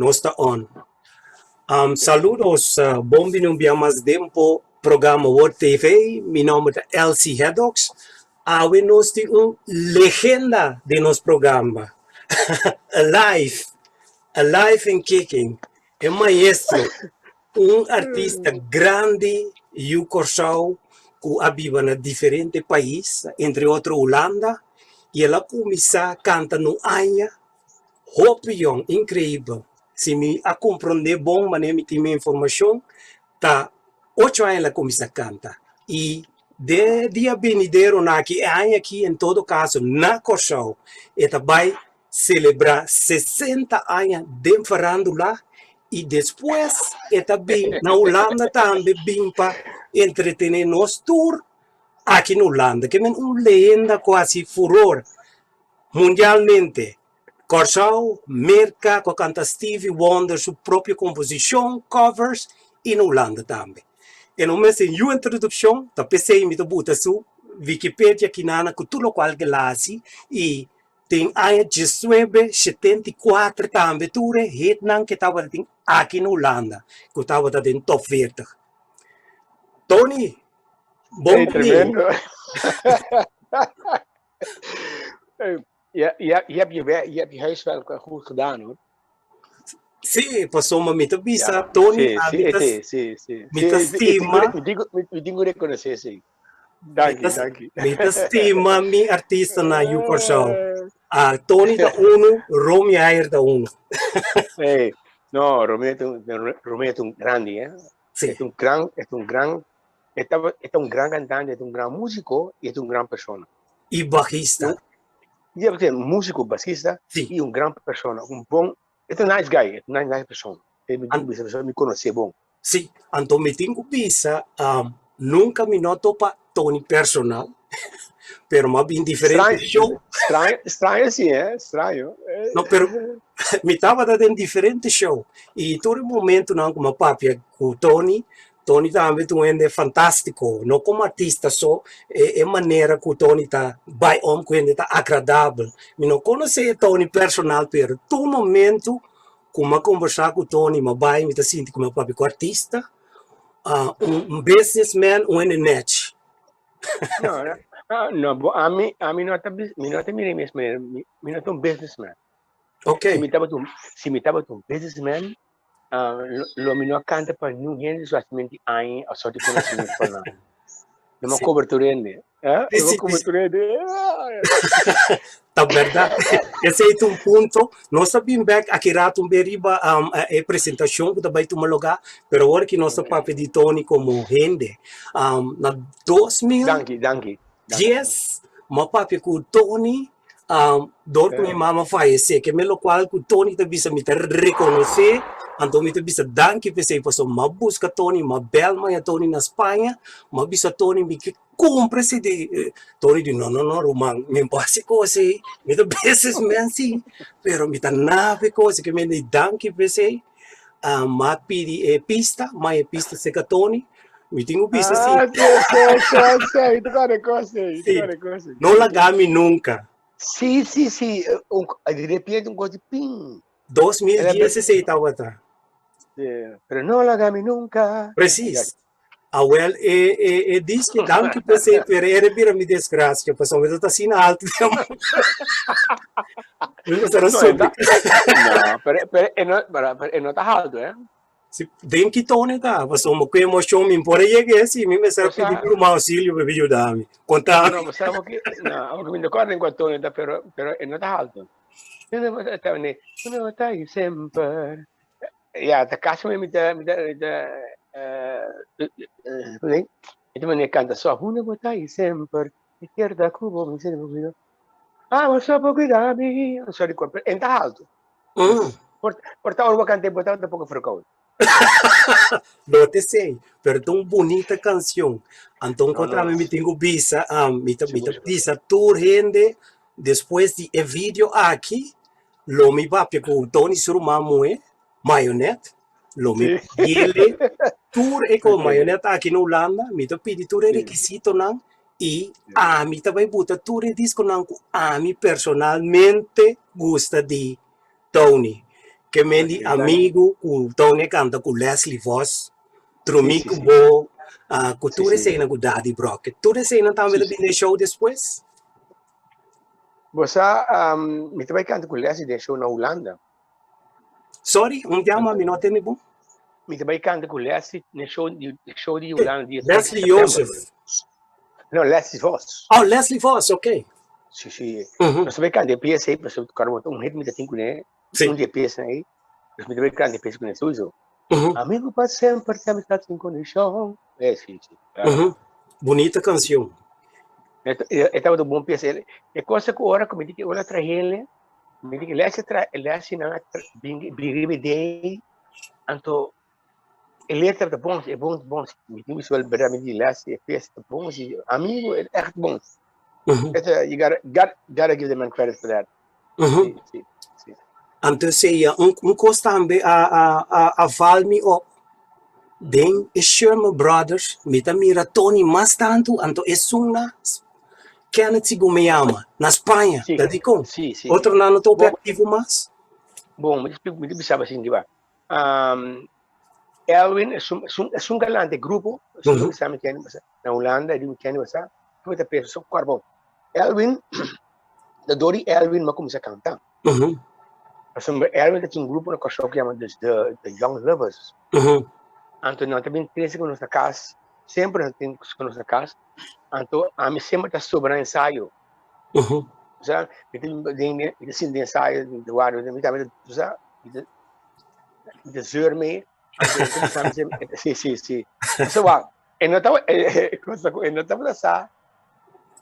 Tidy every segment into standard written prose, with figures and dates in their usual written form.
Nos ta on. Saludos, bon bini un bia mas den bo programa Word TV. Mi nomber ta Elsie Heddox. Awe nos tin un legenda den nos programa. Alive, alive and kicking. E maestro, un artista grandi yu Kòrsou ku a biba na diferente pais, entre otro Hulanda, i el a kuminsá kanta no aña Hopi yòn, inkreibel. Si mi a komprondé bon manera mi tin mi informashon, ta ocho aña el a kuminsá kanta. I den e dia benideronan aki, e aña aki en todo kaso na Kòrsou, e ta bai selebrá 60 aña den farándula i despues e ta bin na Hulanda tambe bin pa entretené nos tur aki na Hulanda. Ke men un leyenda ku hasi furor Mundialmente, Kòrsou, Merka ku a kanta Stevie Wonder su propio komposishon, covers, i na Hulanda tambe. E no mester niun introdukshon, ta p'esei mi ta buta su Wikipedia kinana ku tur lokual ke el a hasi i den aña diesnuebe 74 tambe tur e hitnan ke tabata tin aki na Hulanda ku tabata den top 40. Tony, bon Hey, bini. tremendo. Ja, ja, je hebt je, je hebt je huiswerk wel goed gedaan hoor. Sí, pasobra mi ta bisa, Ja, Tony, sí, a sí, mi ta, sí, sí, sí. mi ta Sí, stima, mi tengo, mi tengo que reconocer, sí. mi Danki, ta, danki. mi ta stima mi artista na Yu Kòrsou. Ah, Tony ta uno, Romy Ayer ta uno. Hey, no, Romeo es un, Romeo es un grande, eh? Sí, Es un gran, es un gran, es un gran cantante, es un gran músico y es un gran persona. I bajista. Y es un músico, basista Sí. y un gran persona, un bon, es un nice guy, es un nice, nice persona. Mi, An- mi conoce bon. Sí, anto mi tin ku bisa, nunka mi no topa Tony personal, pero m'a bin diferente Extraño, show. extraño, extraño sí, eh? Extraño. No, pero mi tabata den diferente show i tur e momentonan ku m'a papia ku Tony, Tony tambe ta un hende fantástiko, no komo artista so, e e manera ku Tony ta bai om ku hende ta agradabel. Mi no konosé e Tony personal, pero tur momento ku m'a kombersá ku Tony, m'a bai mi ta sinti ku mi a papia ku artista, un businessman, un hende nèchi. No, no, no, bo, ami, ami no ta, mi no ta mira mes manera, mi, mi no ta un businessman. Ok. Si mi tabata un, si mi tabata un businessman, lo, lo mi no a canta pa niun hende solamente aña o soort di conocimiento pa nan. No me cobra tur hende. Eh? Sí, No me sí, cobra sí. tur hende. Ta berdad. Esei ta un punto. Nos ta bin bek aki rato un be riba e presentacion cu ta bay tuma lugar, pero awor ki nos ta papia di Tony como hende. Na 2010 Danki, danki. Danki. m'a papia cu Tony dor cu mi mama fayece, ke men locual cu Tony ta bisa mi ta reconoce, anto mi ta bisa danki p'esei, pasobra m'a busca Tony, m'a bel maya Tony na Spaña, m'a bisa Tony mi ke Cumpra si di Tony di no no no ruman mi no haci cos ey mi ta businessman si pero mi ta nabe cos ke mi di danki p'esey m'a pidi e pista m'a e pista cerca Tony mi tin cu bisa si Ah, sí, sí, sí, sí, mi ta corda e cos ey, mi ta si corda e cos ey. no laga mi nunca. Sí, sí, sí, un, di repente un cos di pin. 2016 tabata. Sí, pero no laga mi nunca. Precies. Awel e e e diski danki p'esei pero e rebira mi desgracia pasobra mi ta asina alto Mi mester a No, subi. no, pero, pero, e no, pero, pero e no ta alto, eh? Si, den ki tono e ta? Pasobra ku emocion mi por a yega esi, mi mester a O sea, pidi mi ruman auxilio pa yuda mi. Konta mi. No, bo sa porque, no, aunque mi no acuerdo en cuál tono ta, pero, pero e no ta alto. No ta semper. Ja, ta casi mi ta mi ta mi ta eh mi ta manera canta so una bota y semper izquierda cubo mi se cuido. Ah, bo so por cuida mi. Sorry, pero enta alto. Por por ta ora cante por ta poco verkoud. No te sei, pero ta un bunita canción. Anto No, contra no. mi mi tengo bisa, mi ta mi ta Seguro, seguro. bisa tur hende despues di e video aki Lo mi papia ku Tony su ruman muhé, Mayonet. Lo mi Sí. pidiele tur e ko Ok. Mayonet aki na Hulanda, mi ta pidi tur e Sí. rekisitonan i Sí. ami ta bai buta tur e diskonan ku ami personalmente gusta di Tony. Ke men di amigu ku Tony a kanta ku Leslie Vos, Drumí ku bo, ku tur eseinan ku Daddy Brokke. Tur eseinan tambe ta bini den show despues? Bo sa, mi ta bai kanta ku Leslie den show na Hulanda. Sorry, un biaha mi no a tende bon. Mi ta bai kanta ku Leslie den show di show di Hulanda dia Leslie Joseph. No, Leslie Vos. Oh, Leslie Vos, ok. Si, si. Nos ta bai kanta e piesa ei, pasobra kòrda un hit mi ta tin kuné. Sí. Un di e piesnan ei, dus mi ta bai kanta e piesa kuné sowieso. Amigo pa semper, te amistad sin kondishon. Eh, si, si. Bunita kanshon. E tabata un bon piesa. E cosa ku ora ku mi di ki ora trahele, mi di ki Leslie tra, Leslie nan a bin bin riba e dei, anto e letra ta bon, e bon bon. Mi tin bisa berdad mi di Leslie e piesa ta bon, si amigo e echt bon. Esta you gotta got gotta give the man credit for that. Si, si, si. Anto sea un un kos tambe a a a a val mi op den e Sherman Brothers mi ta mira Tony mas tantu anto esun na Kenneth segun mi yama na Spaña Sí, ta dikon sí, sí. otronan no ta hopi Bon, aktivo mas? bon, mi ta mi ta bisa bo asin di ba. Um, Elwin es un, es un, es un galante grupo, es un bisa mi kende basa na Hulanda, di mi kende basa, mi ta pensa so kor bon. Elwin, da dor di Elwin mi a kuminsá kanta. Pasobra Elwin ta tin un grupo na Kòrsou ku yama the, the, the Young Lovers. Anto nan ta bin trese ku nos na kas, semper nan tin ku nos na kas, anto ami semper ta sobra na ensayo. Osea, mi ta den, mi ta sinti den ensayo, mi ta warda, mi ta, osea, mi ta, mi ta zeur mee. Sí, sí, sí. So, wak, e no tabata, e cosa ku e no tabata sa.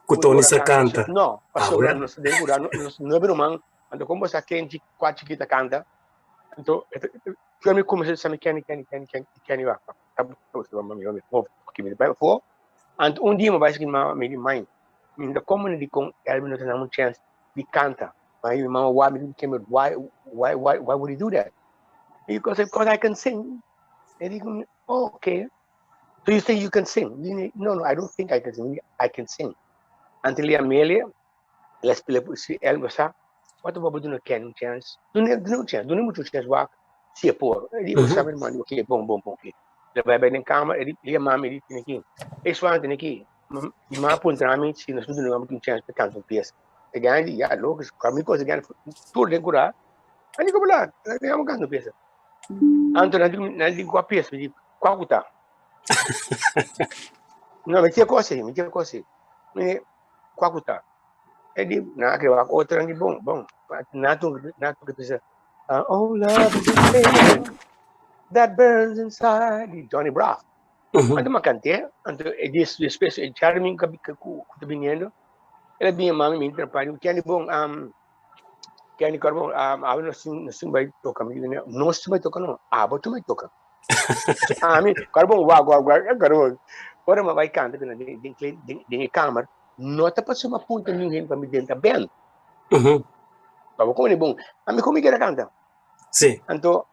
Ku Tony sa kanta. No, pasobra nos den kura, nos nuebe ruman, anto kon bo sa ken chi, kua chikita kanta, anto, Yo mi kuminsá sa mi Kenny, Kenny, Kenny, Kenny, Kenny wak, Anto un dia mi bai sigi mama, mi di, Mai, mi no ta komprende dikon Elvin no ta dam un chèns di kanta. Ma mi mama wak mi di, Why, why, why, why would he do that? Because, because I can sing. E di ku mi, oh, okay. So you think you can sing? No, no, I don't think I can sing. I can sing. Anto li Amelia, el a spila si el sa, wak bo duna Kenny un chèns? Duna, duna un chèns, duna muchu un chèns wak si e por. E di, bo sa mi hermano, ok, bon, bon, bon, ok. El a bai bai den kama, e di, e yama mi, e di, tene aki, e Swan, tene aki, mi mama a puntra mi si nos por duna un chèns pa kanta un piesa. E gana di, ya, lógico, kua mi kos e gana tur den kurá, a di, komo la, laga kanta un piesa. Anto nan di, nan di kua piesa, mi di, kua ku ta? No, mi tin e kos ei, mi tin e kos ei. Mi di, kua ku ta? E di, nan a kere wak otro, nan di, bon, bon, nan tur, nan tur bisa, oh love is a flame that burns inside, di Johnny Braff. Anto mi a kant'é, anto e di despues e djadumingu ku ku ta biniendo, el a bini mami mi intra pa di, Kenny bon, Kenny kor bon, awe nos tin nos tin bai toka, mi di, nos tin bai toka no, abo tin bai toka. Ami, kor bon, wak wak wak, kor bon. Ora mi a bai kanta ku nan den den den e kamer, no ta pasobra mi a puntra niun hende pa mi drenta band. Pa bo komo bon, ami komo mi kere kanta. Sí. Anto,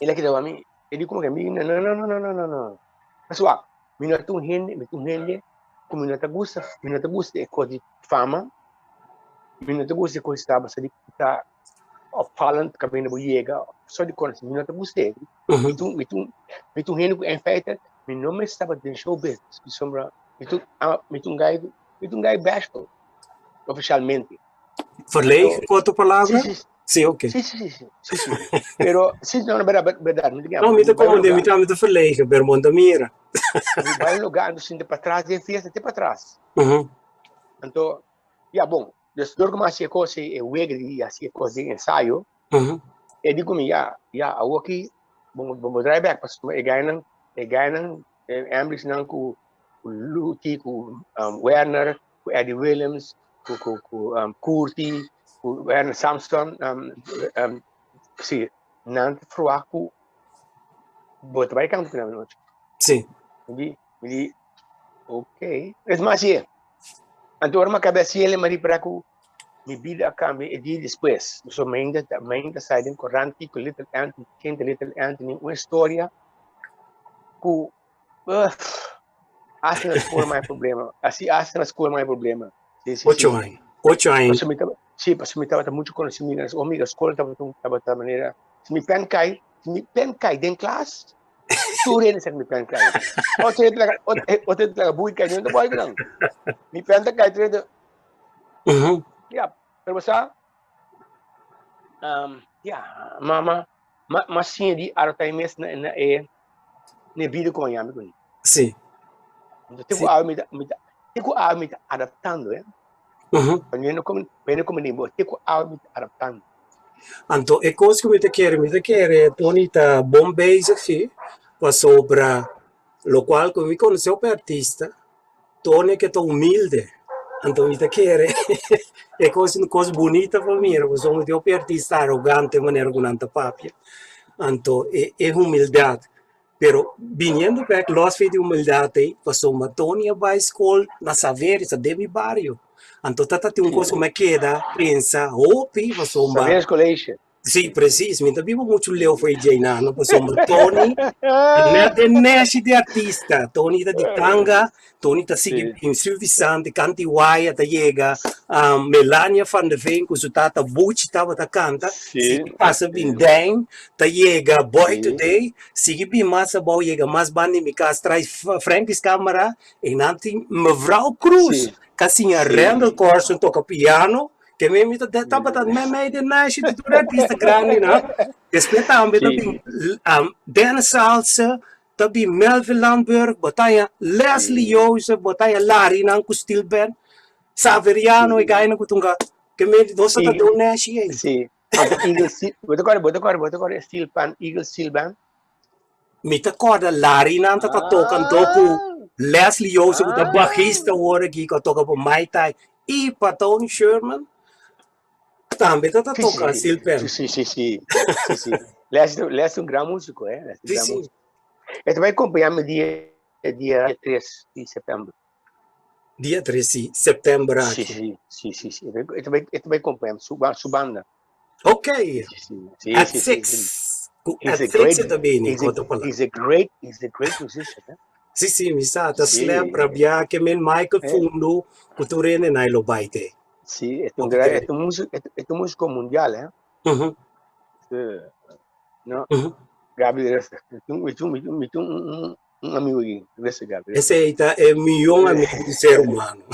el a keda wak mi, e di komo ke mi, no no no no no no no. Pasobra wak, mi no ta un hende, mi ta un hende ku mi no ta gusta, mi no ta gusta e kos di fama, mi no ta gusta e kos di ta basa di ta opvallend kaminda bo yega, so di kos, mi no ta gusta e. Mi ta un, mi ta un, mi ta un hende ku en feite mi no mester tabata den show business, pasobra mi ta un, mi ta un guy, mi ta un guy bashful, ofishalmente. Verlegen, ku otro palabra? Sí, sí. Sí, ok. Sí, sí, sí, sí, sí, sí. Pero, sí, no, no, verdad, verdad. Mi No, mi ta komprende, mi tambe ta verlegen, pero bo no ta mira. Mi bai un lugar, anto sinta patras den fiesta, te patras. Anto, ya, bon, dus dor ku mi hasi e kos, e wega di hasi e kos den ensayo, e di ku mi, ya, ya, awoki, bo, bo, bo draai bek, pasobra e gainan, e gainan, e Ambries-nan ku, ku Luti, ku Werner, ku Eddie Williams, ku ku ku um, Curti, ku Werner Samson, um, um, si, nan ta verwacht ku bo ta bai kanta ku nan anochi. Sí. Mi di, mi di, ok. Es mas ye. Anto ora mi a kaba hasiel, mi a ripara ku mi bida a kambia e dia despues. So mi ainda ta, mi ainda sai den korant kiko Little Anthony, ken ta Little Anthony, un historia ku Hasta na school mai problema. Así hasta na school mai problema. Sí, sí, Ocho sí. aña. Ocho aña. Pasobra mi taba, sí, pasobra mi tabata mucho conocí mi na, oh, mi school tabata un, tabata manera. Si mi pen kai, si mi pen kai den klas, tur hende sa ku mi pen kai. Otro hende laga, otro hende laga bui kai, no ta boi ku nan. Mi pen ta kai, tur hende. Ya, pero bo sa, ya, mama, ma, ma siña di adoptá mi mes na, na e, na e bida ku mi a yami kuné. Sí. Entonces, te ku awe mi ta, mi ta, te ku awe mi ta adaptando, eh. Pa mi no komo, pa mi no komo bo, te ku awe mi ta adaptando. Anto e kos ku mi ta kere, mi ta kere Tony ta bon bezig si, pasobra lokual ku mi konosé hopi artista, Tony ke ta humilde, anto mi ta kere e kos un kos bunita pa mira, pasobra tin hopi artista arogante manera ku nan ta papia, anto e e humildat, pero biniendo bek los for di humildat ei, pasobra Tony a bai skol na Saverio, ta den mi bario, anto ta ta tin un kos ku mi a keda pensa hopi pasobra. Saverio College. Sí, precies. Mi ta biba muchu leu for dje nano, pasobra Tony net den neshi di artista. Tony ta di kanga, Tony ta sigui bin Suffisant, Kanti Waya ta yega, Melania van de Veen ku su tata Buchi tabata kanta, sigui pasa bin Dijn, ta yega Boy Today, sigui bin mas abou yega mas banda di mi kas trai Frankies Camara, e nan tin Mevrouw Cruz, ka siña Randall Corson toka piano. Ke mi mi ta tabata meimei den nashi di tur artista grandi no. Despues tambe ta bin Dennis Salsa, ta bin Melvin Landburg, bo ta haña Leslie Joseph, bo ta haña Larry nan ku steel band, Saveriano e gainan ku tunga. Ke mi nos ta den nashi ei. Sí. Eagle Steel, bo ta kòrda, bo ta kòrda, bo ta kòrda e steel pan, Eagle Steel Band? Mi ta kòrda Larry nan ta ta toka anto ku Leslie Joseph ku ta bajista awor aki ku a toka pa Mai Tai i pa Tony Sherman tambe ta ta toka steel pan. Sí, sí, sí. Sí, sí. Leslie, Leslie un gran músico, eh? Leslie un Sí, gran sí. músico. E ta bai acompañá mi dia, dia 3 di september. Dia 3 di september Sí, aki. sí, sí, sí, sí. E ta bai, e ta bai acompañá mi, su, su banda. Ok. Sí, sí, sí, At sí, sí. 6. Ku He's at a 6 great, e ta bini, he's a, otro palabra. he's a great musician, eh? Sí, sí, mi sa, ta Sí. slap rabia ke men Michael Eh. Fundo ku tur hende na lo bai te. Sí, es un Hopi gran, great. es un músico, es un músico mundial, eh? Sí. No, Gabi, es un, es un, es un, es un, un, un amigo aquí. Gracias, Gabi. Esei ta e miyon amigo di ser humano.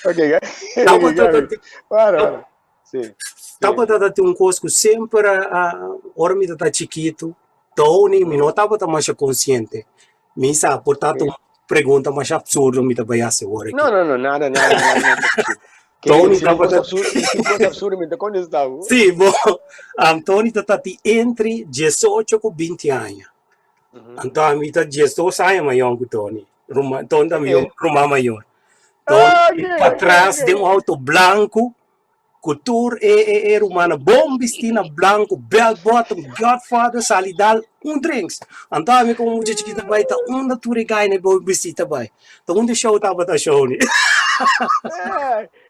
Ok, Gabi. Tabata Gabi. ta Para, para. Sí. Sí. Tabata ta tin un kos ku semper a a ora mi ta chikitu, Tony, mi no tabata masha konsiente. Mi sa por ta un pregunta masha absurdo mi ta bai hasi ora aki. No, no, no, nada, nada, nada, nada. Tony Si no tabata fosse absurdo, si fosse absurdo, mi ta contestá bo. Sí, bo. Tony ta tati entre 18 ku 20 aña. Anto mi ta 12 aña mayor ku Tony. Ruma, Tony ta mi ruma mayor. Tony Ah, pa ok, tras ok. den un auto blanco ku tur e e e rumana bon bisti na blanco, bell bottom, Godfather sali dal un drinks. Anto ami komo mucha chikito bai ta unda tur e gaina bon bisti ta bai. Ta unda show tabata show ni.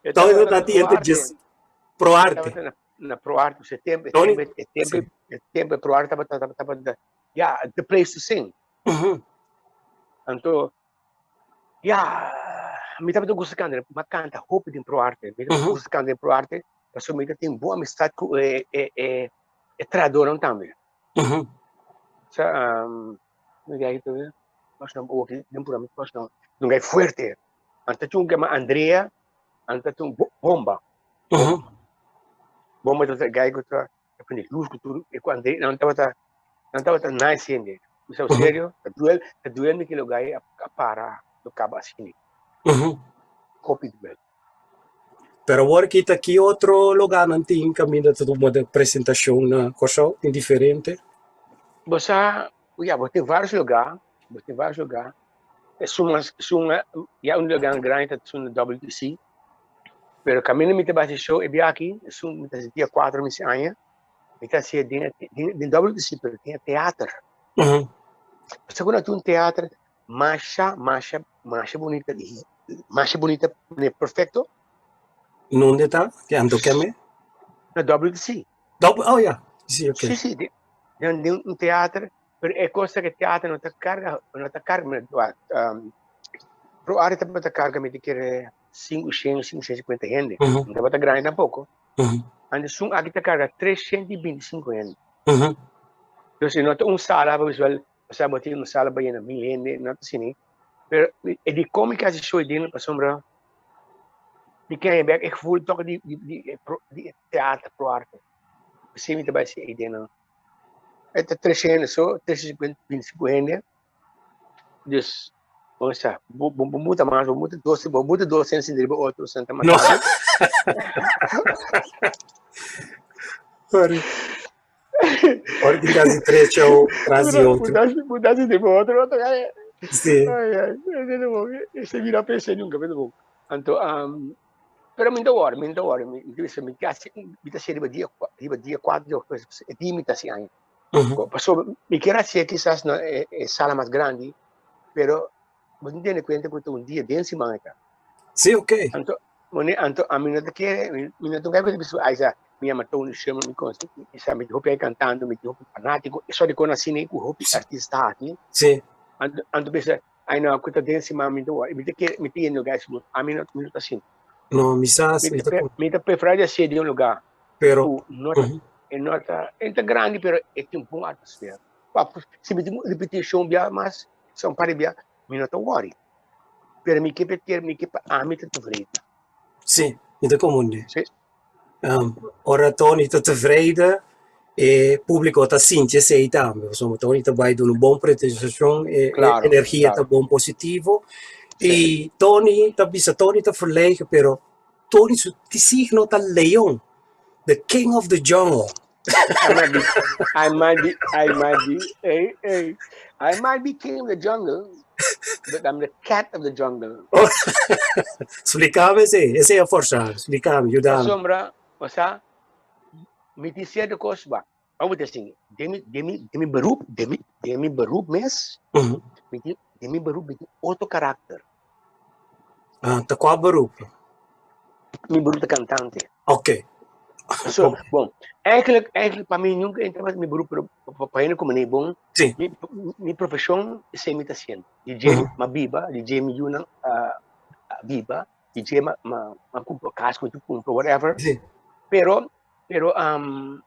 E Tony tabata ta na ti entre ProArte. djes ProArte. Tabata na, na ProArte, e tempo, e Tony, tempo, e tempo, e tempo ProArte tabata, tabata, tabata, ya, the place to sing. Anto, ya, mi tabata gusta kanta, m'a kanta hopi den ProArte. Mi tabata gusta kanta den ProArte, pasobra mi ta tin bon amistad ku e, e, e, e trahadornan tambe. Sa, mi gai ta mas no oki den pura mi mas no un gai fuerte. Anta tin un ke yama Andrea, anta tin un Bomba. Bomba ta gai ku ta pone luz ku tur e ku Andrea nan tabata nan tabata nice hende. Mi sa serio, ta duel ta duel mi ke lo gai a para lo kaba asina. Hopi duel. Pero awor ki ta ki otro lugarnan tin kaminda ta tuma de presentashon na Kòrsou? Tin diferente? Bo sa, ya, bo tin vários lugar, bo tin vários lugar. Esun esun ya un lugar grandi ta esun WTC. Pero kaminda mi ta bai hasi show e bia aki, esun mi ta hasi dia kuater mes aña, mi ta hasi den den WTC pero tin e teater. Pasobra ku nan tin un teater masha masha masha bunita masha bunita perfecto. Nunde ta? Ke anto keme? Na WTC. Oh ya, si ok. Si si, den den un teater, pero e cosa ke teater no ta carga, no ta carga, pro arte tabata carga mi ta kere 500, 550 hende, no tabata grandi tampoco. Anto esun aki ta karga 325 hende. Dus e no ta un sala pa bisa osea bo tin un sala pa yena mil hende, no ta asina. Pero e di kon mi kasi show den pasobra mi ke haña bek e gevoel tok di di di teater pro arte. P'esei mi ta bai hasi ei den. E ta 300 so, 325 hende. Dus, bo sa, bo bo bo muta mas, bo muta dos, bo muta dos hende sinta riba otro, senta No. matado. Sorry. Ora tin kasi tres show tras di otro. Muta muta sinta riba otro, otro ay. Sí. Ay, ay, ese no bom. Ese mira pensé nunca, pero bom. Anto, um, pero mi no ta worry, mi no ta worry. Mi mi ta mi kasi, mi ta hasi riba dia, riba dia 4 di october, e dia mi ta hasi aña. Pasobra mi kier hacié kisas na e sala mas grandi, pero bo tin tene cuenta cu ta un dia den siman e ta. Sí, ok. Anto, mone, anto ami no ta kere, mi no ta un guy cu ta bisa, ay sa, mi yama Tony Sherman, mi conoce, mi sa, mi tin hopi ay cantando, mi tin hopi fanatico, e sort di cosnan asina cu hopi artista ta haci. Sí. Anto, anto bisa, ay no, cu ta den siman mi no ta wor, mi ta kere, mi ta yendo guys, ami no, mi no ta asina. No, mi sa, Mi mi ta ta pre, mi ta prefera di hacié den un lugar. Pero, Ku no ta, e no ta, e ta grandi pero e tin bon atmosfera. Pa, si mi tin repetishon bia mas, sa un par di bia, mi no ta wòri. Pero mi ke pa mi ke pa ami ta tevreden. Sí, mi ta komprende. Sí. Ora Tony ta tevreden, e públiko ta sinti esei tambe, pasobra Tony ta bai duna un bon presentashon, e Claro, energia ta claro. bon positivo. Sí. I Tony ta bisa, Tony ta verlegen, pero Tony su signo ta leon, the king of the jungle. I might be, I might be, I might be, hey, hey, I might be king of the jungle, but I'm the cat of the jungle. Oh, Splikame esei, esei a forsa, splikame, yudame. Pasobra, osea, mi tin sierto kos, ba, abo ta sinti, den mi, den mi, den mi beroep, den mi, den mi beroep mes, mi tin, den mi beroep mi tin otro karakter. Ah, ta kua beroep? Mi beroep ta kantante. Ok. So, bon, eigenlijk, eigenlijk pa mi nunca entra mi beroep, pero pa, pa hende como mi bon, Sí. mi, mi profesión esei mi ta haciendo. DJ ma biba, DJ mi yunan a biba, DJ ma, ma, ma cumpra cas, mi cumpra whatever. Sí. Pero, pero, um,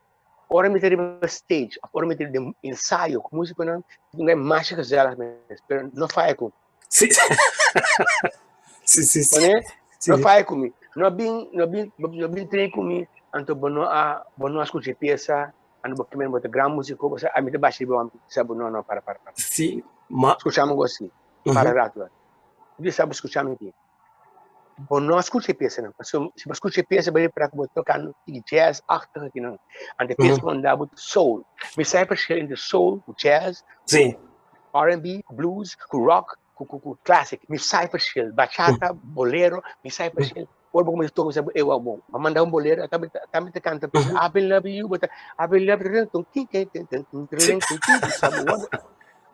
ora mi ta riba stage, of ora mi ta den ensayo cu musiconan, mi ta masha gezellig mes, pero no faya cu. Sí. Sí, sí, sí. Pone, Sí. no faya cu mi. No bin, no bin, no bin train cu mi, anto bo no a, bo no a scucha e pieza, anto bo kimen bo ta gran musico, bo sa, ami ta basha riba bo, sa bo, no, no, para, para, para. Sí, ma. Scuchami gosi, para rato. Di sa bo scuchami aki. Bo no a scucha e piesanan, pasobra si bo scucha e piesa bo repara cu bo ta tocando tiki jazz-achtig akinan. Anto e piesa cu anda bo ta soul. Mi sa e verschil entre soul cu jazz, Sí. R&B, cu blues, cu rock, cu cu cu classic. Mi sa e verschil. Bachata, bolero, mi sa e verschil. Ora bo cuminsa toca mi sa bo, ey wou bon. Bo manda un bolero, ata mi ta mi ta canta piesa, I've been loving you, bo ta, I've been loving you, sa bo, what,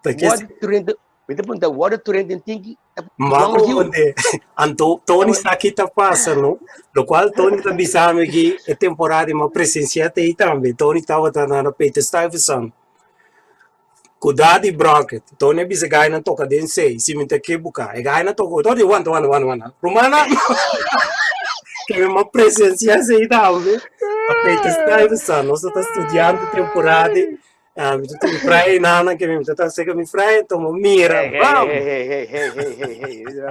Ta what, Mi ta punta wòrdu tur hende tin ki Ma onde anto Tony sa ki ta pasa no lokual Tony ta bisa mi ki e temporada mi a presensia te ei tambe Tony tabata na Peter Stuyvesant ku Daddy Brocket Tony a bisa e gainan toka den sei si mi ta ke buka e gainan toka Tony wanta wanta wanta wanta rumannan ke mi a presensia esei tambe na Peter Stuyvesant nos ta studiante temporada Ah, mi ta mi frei nana que mi ta seca mi frei, tomo mira, Hey, hey, bam. hey, hey, hey, hey, hey, hey, hey.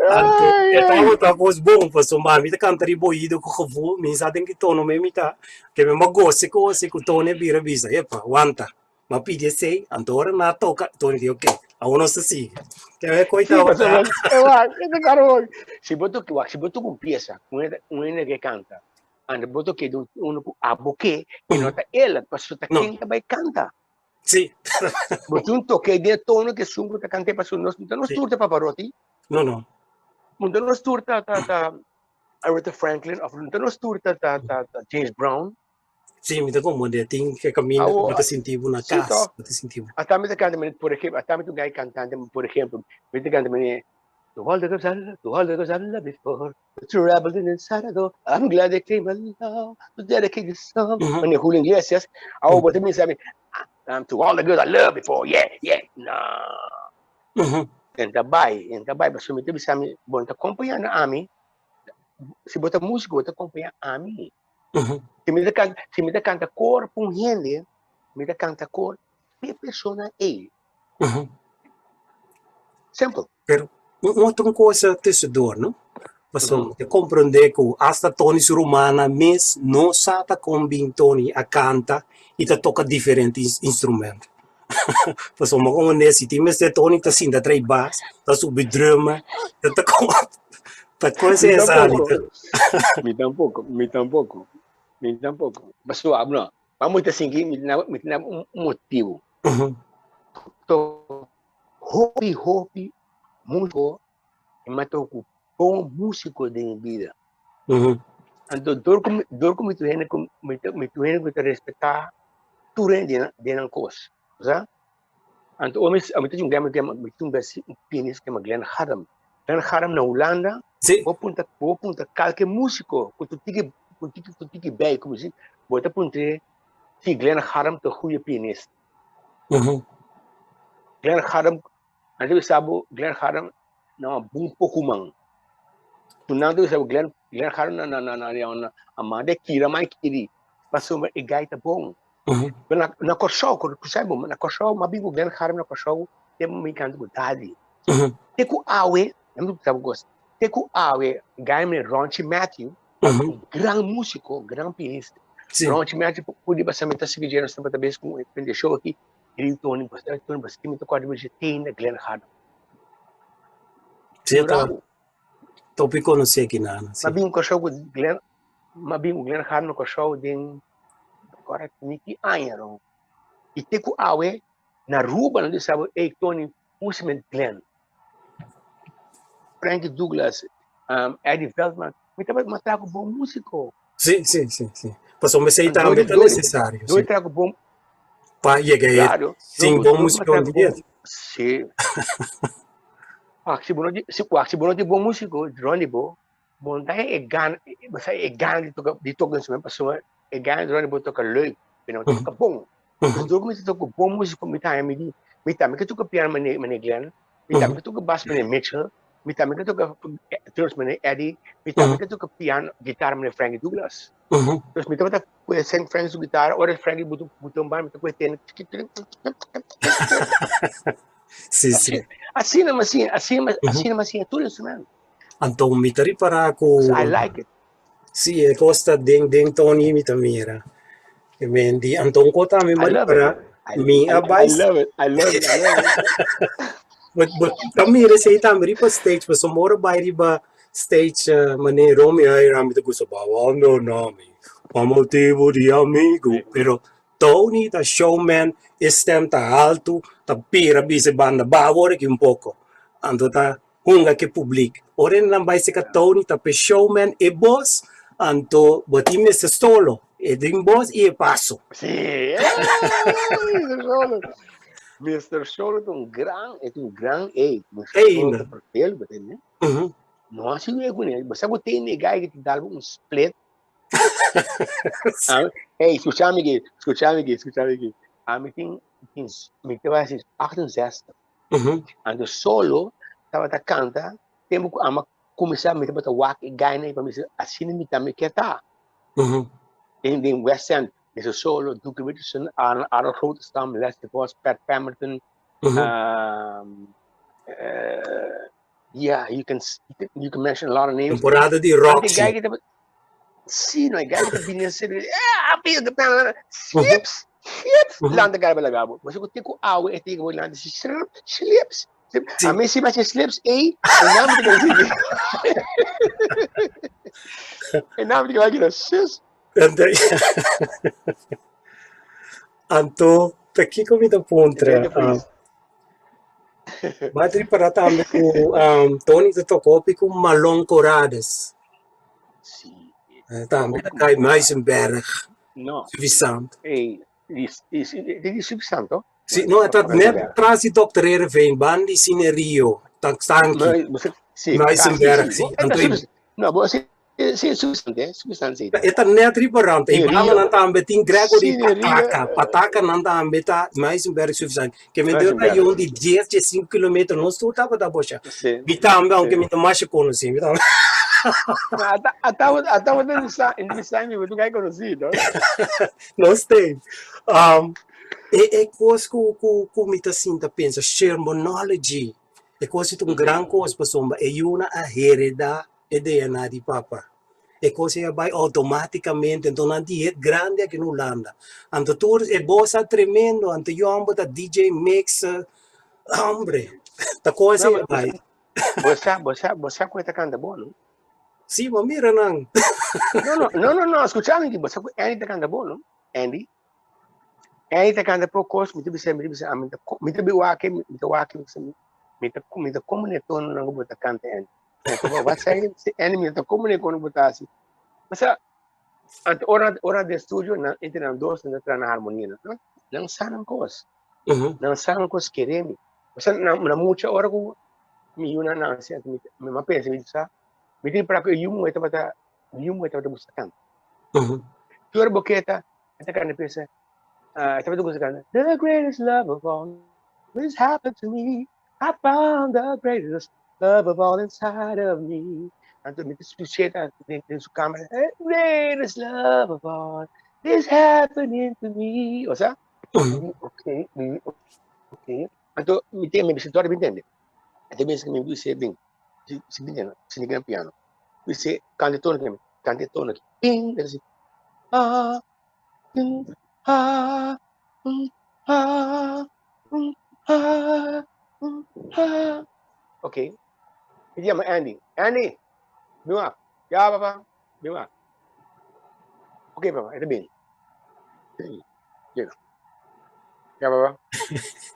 Anto, e tabata kos bon, pasobra mi ta kanta riba oido ku gevoel, mi sa den ki tono me mi ta, ke mi a gosa kos ku Tony a bira bisa, epa, wanta, mi a pidi esei, anto ora nan a toka, Tony di oke, awor nos ta sigui. Ke mi koi Sí, tabata. pasobra, e wak, e ta karo wak. Si bo toka, wak, si bo toka un piesa, un hende, un hende ke kanta, Anda bo ta keda unu ku abo ke i no ta el, pasobra ta No. ken ta bai kanta. Sí. Bo tin un toke den e tono ku esun ku ta kanta pasobra nos no ta nos Sí. tur ta Pavarotti, No, no. no ta nos tur ta ta ta Aretha Franklin òf no ta nos tur ta ta ta ta James Brown. Sí, mi ta komprende. Tin ke kaminda ku Awo, bo ta sinti bo na sí kas, tòg. bo ta sinti bo. Ata mi ta kanta manera, por ehempel, ata mi ta un gai kantante, por ehempel, mi ta kanta manera, To all the girls I love, to all the girls I love before, to rebel in inside I go, I'm glad they came along, to dedicate this song. Manera Julio Iglesias, awo bo ta bisa mi, um, to all the girls I love before, yeah, yeah, no. En ta bai, en ta bai, pasobra mi ta bisa mi, bo no ta kompañando ami. si bo ta músiko, bo ta kompañá ami. Si mi ta kanta, si mi ta kanta kor pa un hende, mi ta kanta kor pa e persona ei. Simpel. Pero un otro cosa tussendoor, no? Pasobra mi ta comprende cu hasta Tony su rumannan mes no sa ta con bin Tony a canta y ta toca diferente instrumento. Pasobra como ne si tin mester Tony ta sinta trae bas, ta subi drummer, ta ta ta con Mi esei tampoco, ta. mi tampoco, mi tampoco, mi tampoco. Pasobra, no, vamos ta sinti mi ta un motibo. To hopi hopi músiko i mi a toka ku bon músiko den mi bida. Anto dor ku dor ku mi tur hende ku mi ta mi tur hende ku ta respetá tur hende den nan kos, bo sa. Anto ora mi mi ta junta mi mi ta junta un pianista ku yama Glenn Haddam. Glenn Haddam na Hulanda bo punta bo punta kalke músiko ku ta tiki ku tiki ku tiki bei ku muzik bo ta puntr'é si Glenn Haddam ta huye pianista. Glenn Haddam, nan ta bisa bo Glenn Haddam na un bon poco man. Tu nan ta bisa bo Glenn Glenn Haddam na na na na na a manda e kira mai kiri pasobra e gai ta bon. Pero na na Kòrsou, ku sa bo na Kòrsou m'a bin ku Glenn Haddam na Kòrsou tempu mi kanta ku Dadi. Te ku awe, nan ta bisa bo kos, te ku awe gai mi Ronchi Matthew, un gran músiko, gran pianista. Ronchi Matthew pudi pasa mi ta sigui dje nos tabata bes ku e show aki, e di Tony, basta Tony basta mi ta kòrda mi dje tene Glenn Haddam. Sí, ta topi konosé kinan, sí. M'a bin Kòrsou ku Glenn, m'a bin ku Glenn Haddam na Kòrsou den kòrda ni ki aña no. I te ku awe na Aruba nan ta bisa bo, ey Tony, usa mi Glenn. Frankie Douglas, Eddie Veldman, mi tabata m'a traha ku bon músiko. Sí, sí, sí, sí. Pasobra esei tambe ta nesesario. Dor di traha ku bon. Pa yega e Claro. sin bon músiko no tin diet. Sí. Wak, si bo no tin, si, wak, si bo no tin bon músiko rond di bo, bo no ta e gana, bo sa e gana di toka, di toka instrumento pasobra e gana di rond di bo toka leuk, pero no toka bon. Pues dor ku mi ta toka bon músiko mi ta haña mi di, mi tambe ke toka piano manera manera Glenn, mi tambe ke toka bas manera Mitchell, mi tambe ke toka drums manera Eddie, mi tambe ke toka piano, gitara manera Frankie Douglas. Dus mi tabata kue seng Frankie su gitara, ora Frankie buta buta un banda mi ta kue tene Sí, sí. Asina mi a siña, asina mi asina mi a siña tur instrumento. Anto mi ta ripará ku I like it. Sí, e kos ta den den Tony mi ta mira. E men di Anton ko tambe I love it. m'a mi a bai I love it, I love it, I love it. But but ta mira esei tambe riba stage pasobra ora bai riba stage manera Romeo Ayra mi ta gusta abandona mi pa motibu di amigu pero Tony ta showman e stem ta altu ta bira bisa e banda baha awor aki un poko anto ta hunga ke publik. Ora e nan bai seka Tony ta pe showman e bos, anto bo tin mester solo, e den bos i e paso. Sí, Mister Solo. Mister Solo ta un gran, e ta un gran ey. Mister Solo ta vertel, bo tende. No a sigue kuné. Bo sa ku tende e guy ki ta dal bo un split. Hey, skuchami aki, skuchami aki, skuchami aki. Ami tin, tin, mi ta bai hasi 68. Anto solo tabata kanta tempu ku ama kuminsá mi tabata wak e gainan pa mi bisa asina mi tambe ke ta. Den den West End Mister Solo, Duke Richardson, Arnold Arnold Grotestam, Leslie Vos, Pat Pemberton, yeah you can you can mention a lot of names. Temporada di Roxy. Sí, no, e guy ta bini así, ah, pida de pena, slips, slips, lanta guy balaga bo. Você ku tiku awe e tiku lanta si slips, slips. A mim si mas slips ei, e nome que vai seguir. E nome que vai kira sis. Anto, ta kiko mi ta puntra? Ba ta ripara tambe ku Tony ta toka hopi ku Malon Corrades. Sí. Tambe ta kai Muizenberg. No. Suffisant. Ey, di di di Suffisant, oh? Sí, no, ta net tras di Dokter Heerenveen, ban di Cine Rio, tanki. Sí, Muizenberg, sí. Anto, no, bo sí, sí, Suffisant, eh, Suffisant, sí. E ta net riba rand. E banda nan tambe tin Gregory Pataka. Pataka nan tambe ta Muizenberg, Suffisant. Ke men deu rayon di 10, 15 kilometer, nos tur tabata bosha. Sí. Mi tambe, aunke mi ta masha konosí, mi tambe. Ata ata ata bo ta entrevistá mi, bo ta kai konosí, no? Nos tin. E e kos ku ku ku mi ta sinta pensa, shermonology, e kos ta un gran kos pasobra e yunan a heredá e DNA di papa. E kos ei a bai outomátikamente, enton nan di het grandi aki na Hulanda. Anto tur e bos a tremendo, anto yòmber ta DJ mixer, hombre, ta kos ei a bai. Bo sa, bo sa, bo sa ku e ta kanta bon, no? Sí, bo mira nan. No, no, no, no, no, skucha mi, bo sa ku Andy ta kanta bon, no? Andy. Andy ta kanta poko kos, mi ta bisa, mi ta bisa, mi ta, mi ta bi wak, mi ta wak, mi ta, mi ta, mi ta komo ne tono nan ku bo ta kanta, Andy. Wat zei je? Andy, mi ta komo ne kono bo ta hasi. Bo sa, anto ora, ora den studio, nan entre nan dos, nan ta traha na harmonia, no? Nan sa nan kos. Nan sa nan kos kere mi. Bo sa, na, na mucha ora ku mi yu nan nase, anto mi, mi a pensa, mi sa, mi tin para ku e yu muhé tabata, mi yu muhé tabata gusta kanta. Tur ora bo keta, e ta kanta pensa, ah, e tabata gusta kanta, The greatest love of all has happened to me. I found the greatest love of all inside of me. Anto mi ta skuch'é ta den, den su kamer, The greatest love of all is happening to me. Osea, ok, mi, ok. Anto mi tin, mi bisa dòrta bin tende. Anto mi bisa, mi bisa bin, si, si bin tende, si na piano. Mi bisa, kanta e tono aki, kanta e tono aki. Ping, el si, ah, mm, ah, mm, ah, mm, ah, mm, ah. Ok. Mi yama Andy. Andy, bin wak. Ya, papa, bin wak. Ok, papa, e ta bin. Llega. Ya, papa.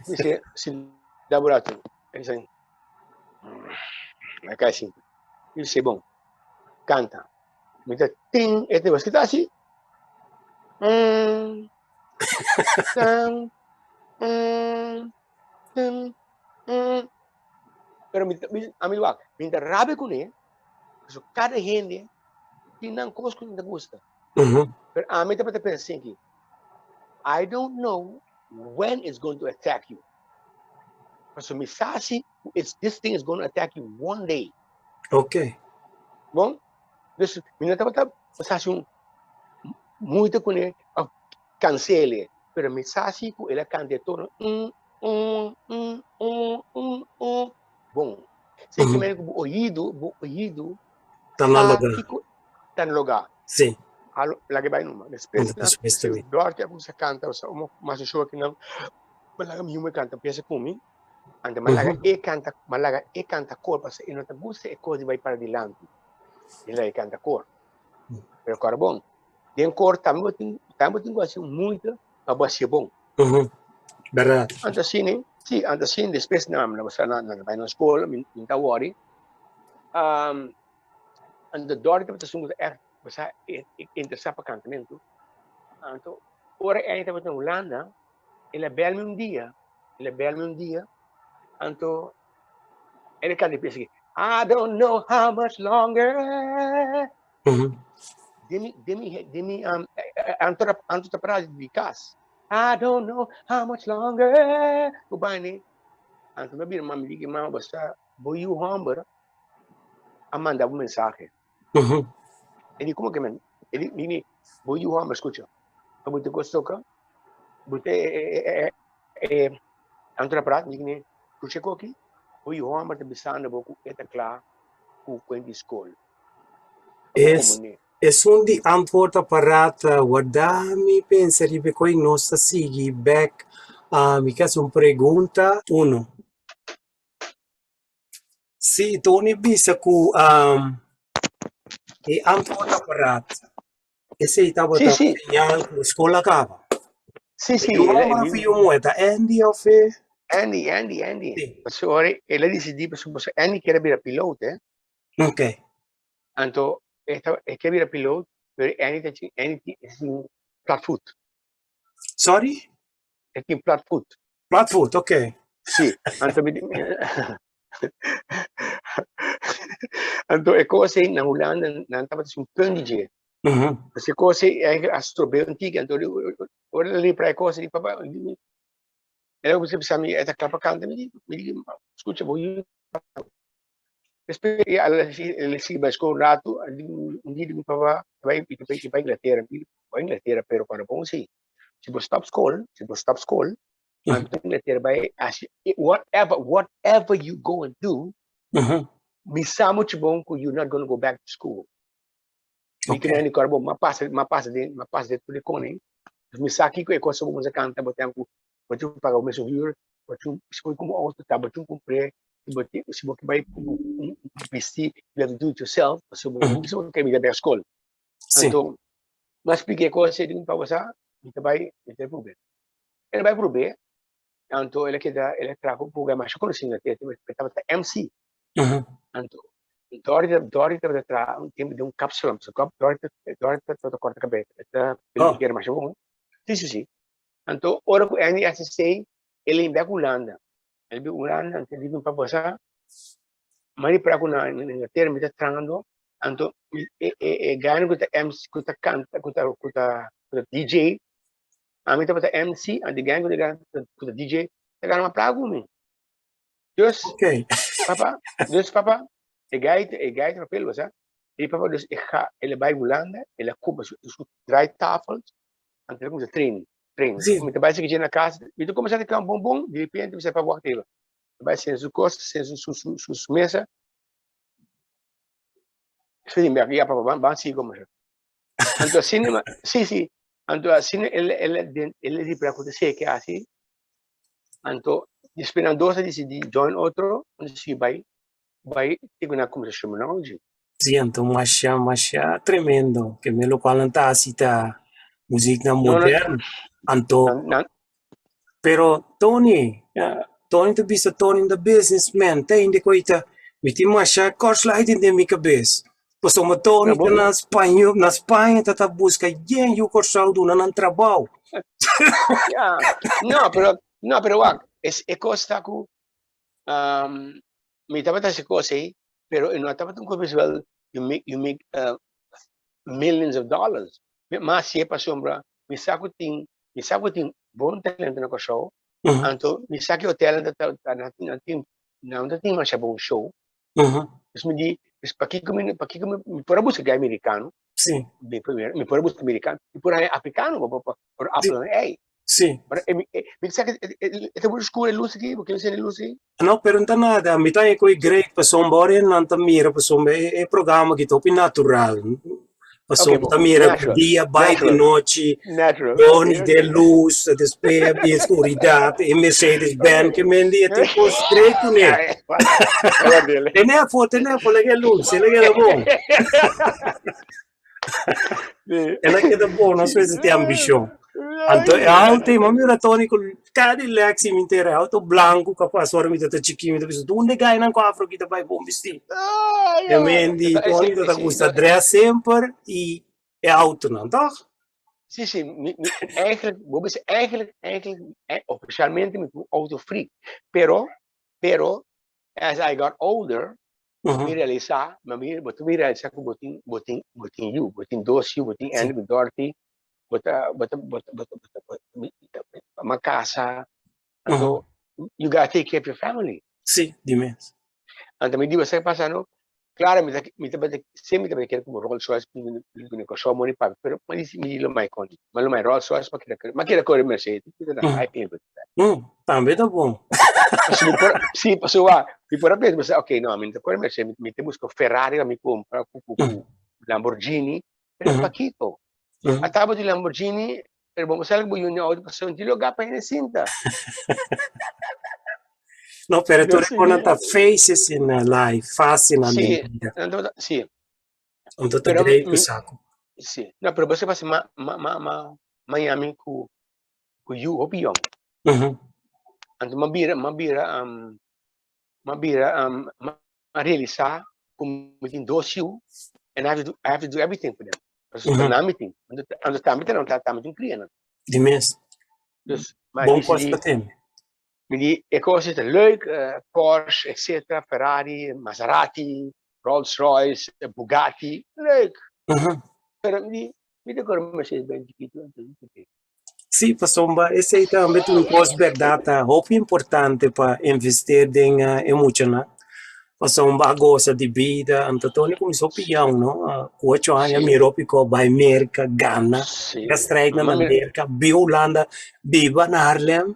Dice, si da burato. Dice, me cae así. Dice, bon, canta. Mi ta tin, e te kita así. Mm, tan, mm, tin, mm. Pero mi, mi, a mi wak, mi ta rabia kuné, so kada hende tin nan kos ku nan ta gusta. Pero a mi tabata pensa así, I don't know when it's going to attack you. Paso mi sa si it's, this thing is going to attack you one day. Ok. Bon, dus mi no tabata sa si un moeite kuné of cancele, pero mi sa si ku el a canta e tono mm, mm, mm, mm, mm, mm. Bon, si ki men ku bo oído, bo oído Ta na sa logá. kiko ta na logá. Sí. Alo, laga bai numa. Despues na, Despues si también. Dorothy a kuminsá kanta, o sea, un mas show aki nan, ma laga mi yume kanta pieza ku mi, anto ma laga e kanta, ma laga e kanta kor, pasobra e no ta gusta e kos di bai para dilanti. E laga e kanta kor. Pero kor bon. Den kor tambe bo tin, tambe bo tin ku hasi muita pa bo hasié bon. Bèrdat. Anto asina, si, anto asina despues na, na, na, na bai na skol, mi, mi ta wòri. Anto Dorothy tabata esun ku ta ègt basa interesá pa kantamentu. Anto ora Annie tabata na Hulanda, el a bèl mi un dia, el a bèl mi un dia, anto el a kanta e piesa aki, I don't know how much longer. Den mi, den mi, den mi, anto anto ta pará di kas. I don't know how much longer. Ku bani, anto mi a bira mami di ki mama basa bo yu hòmber a manda bo mensahe. E di, Como que men? E di, Mimi, bo yu homber, scucha. Pa bo te cos toca, bo te e e anto na praat, mi di, Scucha koki, bo yu homber ta bisando bo cu e ta cla cu cuenta di scol. Es, esun di antwoordapparaat warda mi pensa riba e koe nos ta sigui bek. Mi ke hasi un pregunta. Uno. Sí, Tony bisa ku e antwoordapparaat esei tabata Sí, sí. señal ku skol a kaba. Sí, sí. Yu homber of yu muhé? Ta Andy of e? Andy, Andy, Andy. Sí. Pasobra ora el a disidí, pasobra Andy kier a bira piloot, eh. Ok. Anto e ta e kier bira piloot, pero Andy ta chin Andy tin e tin plat voet. Sorry? E tin plat voet. Plat voet, ok. Sí, anto mi anto e kos ei na Hulanda nan tabata hasi un punt di dje. Paske e kos ei eigenlijk a strob'é un tiki, anto ora el a ripara e kos ei di papa el a kuminsá bisa mi e ta kla pa kanta, mi di mi di skucha bo yu. Despues el a sigui bai skol un ratu, un dia di mi papa ta bai ta bai Inglatera, mi bai Inglatera pero cuando bon si, si bo stop skol, si bo stop skol, anto Inglatera bai hasi whatever, whatever you go and do, mi sa muchu bon ku you not gonna go back to school. Mi ke mende kor bo, m'a pasa, m'a pasa den, m'a pasa den tur e konen, mi sa kiko e kos ku bo mester kanta bo tempu bo tin ku paga bo mesun huur, bo tin si bo kumpra un auto ta bo tin ku kumpr'é, si bo tin si bo ke bai un bisti you have to do it yourself, pasobra bo no bisa bo ke bai skol. Anto mi a splika e kos ei di pa bo sa mi ta bai mi ta bai prob'é. El a bai prob'é, anto el a keda el a traha ku un program masha konosí na te e tabata MC. Anto Dori Dori tabata traha un tempu den un kapsalon, Dori Dori tabata kòrta kabes, e ta peluquero masha bon, si si si. Anto ora ku Andy hasi esei, el a bek Hulanda. El bin Hulanda, anto el di mi papa sa, mi a ripara ku na Inglatera mi ta trahando, anto e e gana ku ta MC, ku ta kanta, ku ta ku ta ku ta DJ, ami tabata MC, anto e gana ku ta DJ ta gana mas plaka ku mi. Dus, papa, dus papa, e gai, e gai ta papel, bo sa. E papa dus e ga, el a bai Hulanda, el a kumpra su, su draaitafels, anto el a kuminsá train, train. Mi ta bai sigi na kas, mi ta kuminsá ta keda bon bon, di repente mi sa papa wak even. Mi bai senta su kos, senta su, su, su, su mesa. Despues mi bek, ya papa, ban, ban sigui kombersá. Anto asina, si, si, anto asina el, el, el, el a ripara ku ta seke asi, Anto despues nan dos a disidí join otro, nan disidí bai bai te ku nan kuminsá Shermanology. Sí, anto masha masha tremendo ke me lokual nan ta hasi ta musiknan moderno. Anto pero Tony, Tony ta bisa Tony ta businessman ta hende ku ta mi tin masha kortsluiting den mi kabes. Pasobra Tony ta na spaño na Spaña ta ta buska yen yu Kòrsou duna nan trabou. Ya, no, pero, no, pero wak, es, e kos ta ku mi tabata hasi kos ei, pero e no tabata un kos visual, you make, you make millions of dollars. Mi mas hasié pasobra mi sa ku tin, mi sa ku tin bon talento na Kòrsou, anto mi sa ku e hotelnan ta ta nan tin, nan ta tin masha bon show. Dus mi di, dus pakiko mi, pakiko mi, mi por a buska guy americano. Sí. Mi por, mi por a buska americano, mi por a africano, pa, pa, por Sí. habla ey. Sí. Pero e, mi, e, mi sa que e, e, e ta muy oscuro e luz aki, porque no sé luz aki. No, pero no ta nada. Mi ta koe great pasobra ora nan ta mira pasobra e, e programa aki ta hopi natural. Okay, Pasobra bo, ta mira natural, dia bai di natural, nochi, natural. Tony Okay, de okay. luz, despues di oscuridad, e Mercedes Benz Okay. ke men di e tin kos great kuné. Tene afo, tene afo, laga e luz, e la keda bon. E la keda bon, nos mester tin ambishon. Anto e auto, mi a mira Tony ku Cadillac si mi entera, e auto blanku kapas ora mi ta chikí mi ta bisa dunde gainan ku afro aki ta bai bon bistí. E men di Tony ta gusta dress semper i e autonan, toch? Sí, sí, mi, mi, eigenlijk, bo bisa eigenlijk, eigenlijk, eh, officialmente mi un auto freak. Pero, pero, as I got older, mi realisa, mi, mi, bo mi realisa ku bo tin, bo tin, bo tin yu, bo tin dos yu, bo tin Andy, bo Dorothy, bo ta, bo ta, bo ta, bo ta, bo ta, bo, mi, mi casa, anto, you gotta take care of your family. Sí, di mes. Anto mi di, bo sa ke pasa no? Claro, mi ta, mi tabata, semper mi tabata kere como Rolls Royce, mi, mi, mi Kòrsou mori papi, pero mi di, mi di lo mai kon, mi lo mai Rolls Royce, ma kere, ma kere kore Mercedes, mi ta I pay for that. Tambe ta bon. Pasobra mi por, si, pasobra wak, mi por a pensa, mi ok, no, mi no ta kore Mercedes, mi ta buska Ferrari pa mi kumpra, ku, ku, ku Lamborghini, pero pakiko? A taba di Lamborghini, pero bo sa bo yuni auto pasobra no tin lugar pa hende sinta. No, pero tur e konan ta faces in life, fasenan den bida. Sí, Anto ta great ku saku. Sí, no, pero bo sa pasa ma, ma, ma, ma Miami ku ku yu hopi yong. Anto m'a bira, m'a bira, m'a bira, m'a realisa ku mi tin dos yu and I have to do, I have to do everything for them. Pasobra nan mi tin. Anto tambe ta nan tambe tin kria nan. Di mes. Dus, Bon kos pa tene. Mi di e kos ta leuk, Porsche, etcetera, Ferrari, Maserati, Rolls Royce, Bugatti, leuk. Pero mi di, mi ta kore Mercedes Benz chikitu anto mi ta kere. Sí, pasobra esei tambe ta un kos bèrdat ta hopi importante pa investeer den e muchanan. Pasobra a gosa di bida, anto Tony kuminsó pion, no? Ku ocho aña mira hopi kos, bai Merka, gana, wedstrijdnan na Merka, biba Hulanda, biba na Haarlem,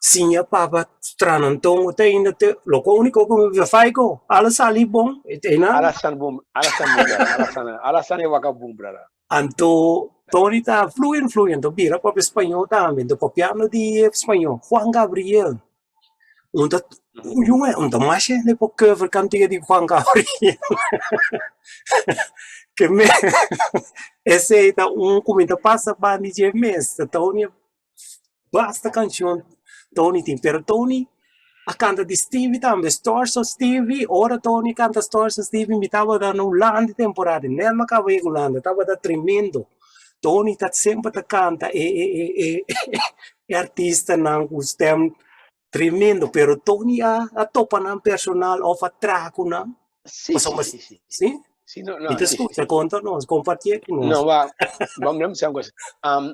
siña papa trananton, te ainda te loke úniko ku mi bisa Faico, ala sali bon, einan. Ala sali bon, ala sali bon brada, ala sali, ala sali waka bon brada. Anto Tony ta fluent fluent, anto bira papia spañó tambe, anto papiando di spañó, Juan Gabriel. Un ta jongen, un ta mas hende por cover cantiga di Juan Gabriel. Ke me esei ta un ku mi ta pasa banda dje mes. Ta Tony basta cancion Tony tin, pero Tony a canta di Stevie tambe, Stars of Stevie. Ora Tony canta Stars of Stevie mi tabata na Hulanda e temporada, net mi a caba yega Hulanda, tabata tremendo. Tony ta semper ta canta e e e e e artistanan ku stem tremendo, pero Tony a a topa nan personal of a traha ku nan? Sí, sí, sí, sí. Sí? Sí, no, no, Mi ta sí, skucha, konta nos, kompartié ku nos. No, wa, wa, mi bisa un kos.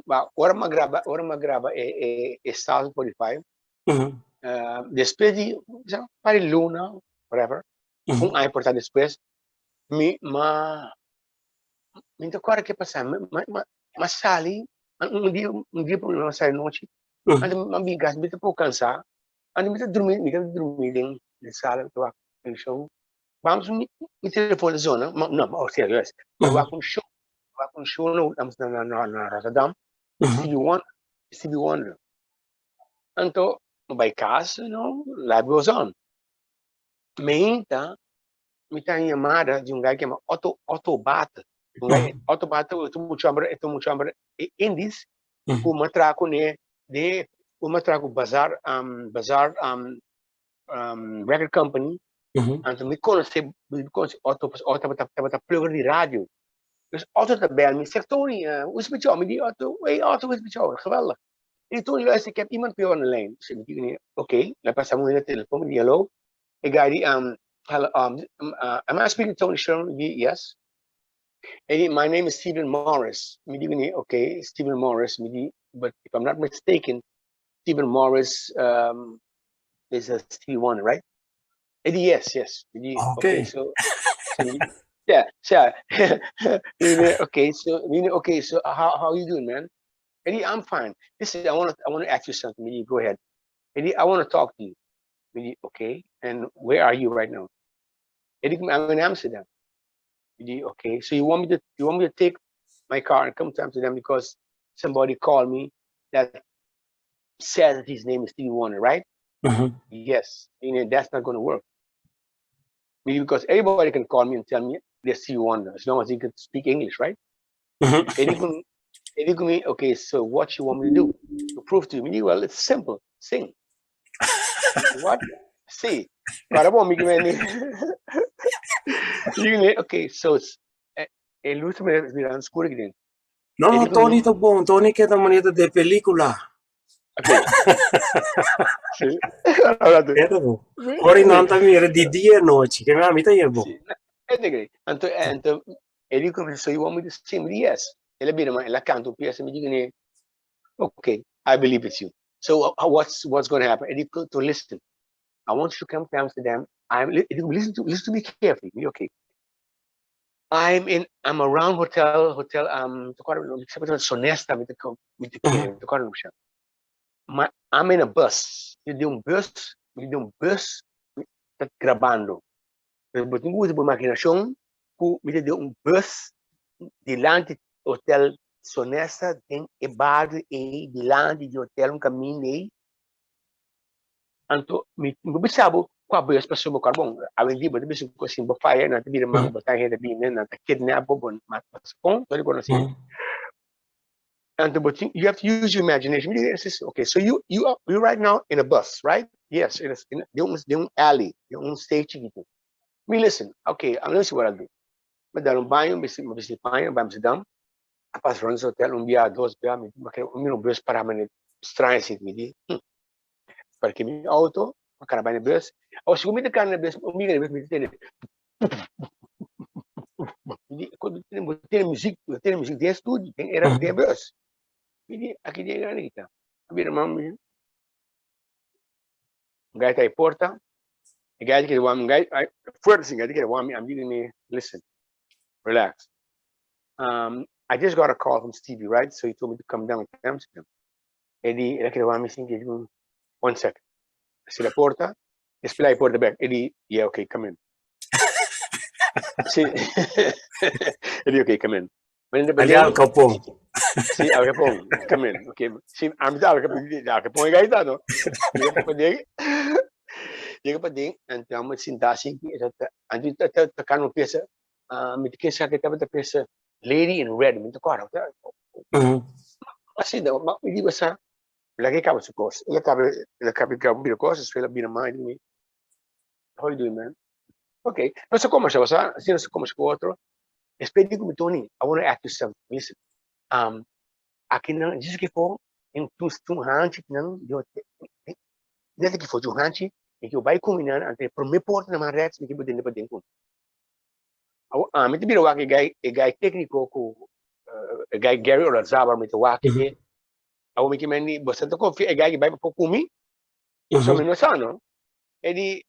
Wa, ora mi a graba, ora mi a graba e, e, e South 45, despues di, un par di luna, whatever, un aña por ta despues, mi ma, mi ta kòrda ke pasa, mi ma, ma, ma sali, un dia, un dia promé mi sali nochi, anto mi bin kas, mi ta poko kansá, anto mi ta drumi, mi ta drumi den den sala, mi ta wak televishon, bams mi mi telefon ta zona, ma no, o sea, mi wak un show, mi wak un show na na na na Rotterdam, Stevie Wonder, Stevie Wonder, anto mi bai kas, you know, life goes on. Meinta mi ta yamada di un guy ke yama Otto Otto Baten. Un guy Otto Baten e ta mucha homber e ta mucha homber Indies ku mi a traha kuné de ku mi a traha ku Bazaar Bazaar Record Company. Anto mi konosé mi konosé Otto pasobra Otto tabata tabata plugger di radio. Dus Otto ta bel mi seg Tony hoe is het met jou? Mi di Otto hey Otto hoe is het met jou? Geweldig. E di Tony luister ik heb iemand voor jou aan de lijn. Dus mi di oké, mi a pasa mu hende telefon mi di hallo. E guy di hello am I speaking to Tony Sherman? Mi di yes. E di my name is Steven Morris. Mi di kuné oké Steven Morris mi di but if I'm not mistaken Steven Morris is a Stevie Wonder right? E di yes yes. Mi di oké so yeah so mi di oké so mi di oké so how you doing man? E di I'm fine. Listen I wanna I wanna ask you something. Mi di go ahead. E di I wanna talk to you. Mi di okay and where are you right now? E di I'm in Amsterdam. Mi di okay so you want me to you want me to take my car and come to Amsterdam because somebody called me that says that his name is Stevie Wonder, right? Yes. And that's not gonna work. Because everybody can call me and tell me they're Stevie Wonder as long as he can speak English, right? E di ku mi, e di ku mi, okay, so what you want me to do? To prove to you. Mi di, well, it's simple. Sing. What? Sí. Para bo, mi mi Mi di, okay, so e luz mi mira scuro aquí den. No, no, Tony ta bon. Tony keda manera de película. Okay. Sí. Keda bon. Ora nan ta mira di dia e nochi. Ke mi ta yebo. Sí. Anto, anto, E di ku so you want me to sing? Mi di yes. El a bira ma el a kanta un piesa mi di kuné okay I believe it's you. So what's what's gonna happen? E di ku to listen I want you to come to Amsterdam I'm e di ku listen to listen to me carefully. Mi di okay. I'm in I'm around hotel hotel ta kòrda Sonesta mi ta mi ta kere mi ta kòrda no Ma I'm in a bus mi ta den un bus mi ta den un bus mi ta grabando. Pero bo tin ku usa bo imaginashon ku mi ta den un bus dilanti hotel Sonesta den e bario ei dilanti di hotel un kaminda ei. Anto mi no bisa bo kua bus pasobra bo kòrda bon awendia bo ta bisa ku si bo faya nan ta bira man bo ta hende bini nan ta kidnap bo bo mata bo kon bo Anto bo tin you have to use your imagination. Mi di okay so you you are you right now in a bus right? Yes in a in den un den un alley den un stage chikitu. Mi listen okay I'm gonna see what I'll do. Mi dal un baño mi mi bisti paña bai Amsterdam a pasa rond hotel un bia dos bia mi mi mira un bus para mane straño así mi di hm parke mi auto mi kana bai na bus awo segun mi ta kana na bus mi yega na bus mi ta tende mi di bo tene muziek bo tene muziek den studio den era den bus mi di aki den grandi kita a bira man mi gaita e porta. E guy kere wami, guy, fuerte sin, guy kere wami, I'm giving me, listen, relax. I just got a call from Stevie, right? So he told me to come down to Amsterdam. E di, el a kere wami sin, one second. Cera porta, despues e porta bek. E di, yeah, okay, come in. Sí. E di, okay, come in. Ali Al Capone. Sí, Al Capone, come in. Okay. Sí, ami ta Al Capone, Al Capone gaita, no? Yega pa den, yega pa den, anto amo sinta así, anto ta ta tocando un pieza, mi ta kere sa ke tabata pieza Lady in Red, mi ta kòrda. Así, no, ma mi di basa, laga e kaba su kos. El a kaba, el a kaba graba un bira kos, despues el a bira mai di mi, how you doing man? Ok, nos a kombersa, basa, así nos a kombersa ku otro. Despues di ku mi, Tony, I wanna ask you something, listen, aki nan, djis aki for, tin un hanchi nan, net aki for tin un hanchi, mi ke bai ku mi nan, anto e prome porta na man rèks mi ke bo dende paden ku mi. Awor ami ta bira wak e guy, e guy tékniko ku, e guy Gary Olazábal mi ta wak e, awor mi ke mende, bo sa ta konfia e guy ke bai pa ku mi? So mi no sa no. E di,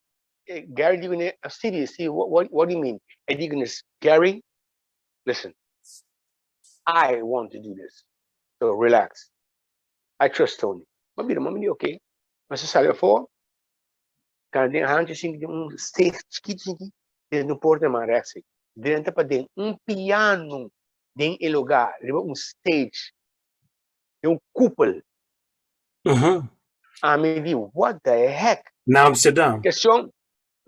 Gary di kuné, Stevie, Stevie, what, what do you mean? E di kuné, Gary, listen, I want to do this, so relax. I trust Tony. Mi a bira, mi di okay. Mi a sali afó, kana den hanchi sinti den un steeg chikitu sinti, den un porta man rechts ei. Drenta paden un piano den e lugá, riba un stage, den un koepel. Ami di, what the heck? Na Amsterdam? Kestion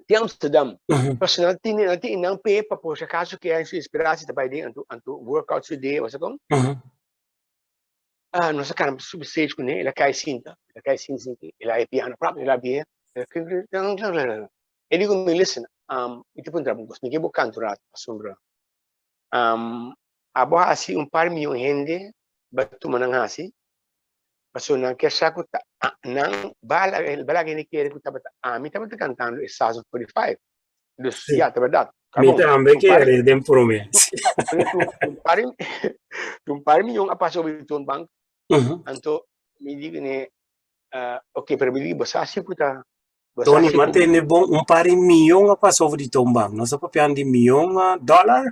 di Amsterdam. Pasobra nan tin nan tin nan p'e pa por si acaso ke su inspiratie ta bai den anto anto workout su dea, bo sa kon? Ah, nos a kana subi stage kuné, el a kai sinta, el a kai sinta sinta, el a e piano prap, el a bia, el di ku mi, listen, mi ta puntra bo un kos, mi ke bo kanta un rato pasobra abo hasi un par miyon hende ba tuma nan hasi, pasobra nan kier sa ku ta nan bala bala hende kere ku tabata ami tabata kantando e Stars of 45. Dus ya, ta bèrdat. Mi tambe kere den prome. Un par miyon a pasa over di toonbank. Anto mi di kuné, ok, pero mi di bo sa si ku ta Tony, m'a tende bon, un par di miyon a pasa over di toonbank. Nos a papiando di miyon dòlar?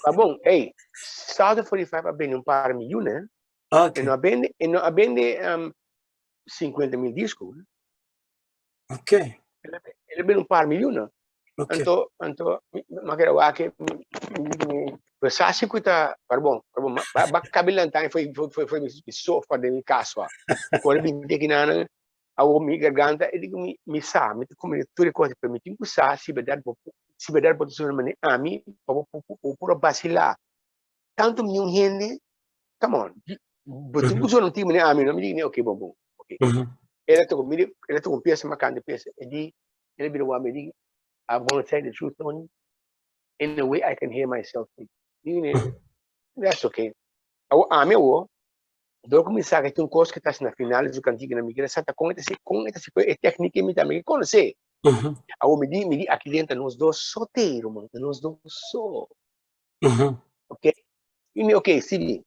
Ta bon, ey, South of 45 a bende un par miyon, eh. Ok. E no a bende, e no a bende 50.000 disko. Ok. El a bende un par miyon. Ok. Anto, anto, m'a keda wak, bo sa si ku ta, pero bon, pero bon, ba kabi lanta foi, foi, foi mi sofa den mi kas, wa. Kore bin te kinanan, Awor mi garganta e dico mi mi sa mi ta come tur e cos pero mi tin cu sa si berdad bo si berdad bo ta sona mane ami pa bo bo por a basila tanto mi un hende come on bo tin cu sona un tin mane ami no mi di ok bon bon ok el a toca mi di el a toca un pieza mi a canta e pieza e di el a bira wak mi di I'm gonna tell you the truth Tony in a way I can hear myself think mi di that's ok awor ami awor Dor ku mi sa ke tin un kos ke ta hasi na final di su kantika mi kere sa ta kon e ta hasi kon e ta hasi e teknika mi tambe ke konosé. Awor mi di mi di aki den ta nos dos so te ruman ta nos dos so. Ok mi di ok Sidney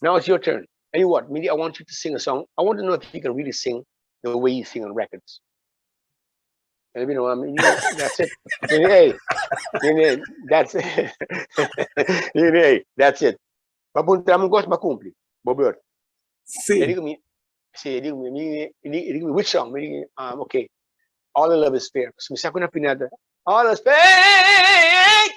now it's your turn and you what mi di I want you to sing a song I want to know if you can really sing the way you sing on records. El bira wak mi di that's it mi di ey mi di that's it mi di ey that's it. Bo puntra mi un kos, mi a kumpli. Bo beurt. Sí. E di ku mi, sí, e di ku mi, mi, e di, e di ku mi, which song? Mi di, okay, All in Love is Fair. Pasobra mi sa ku na final ta, All is fair!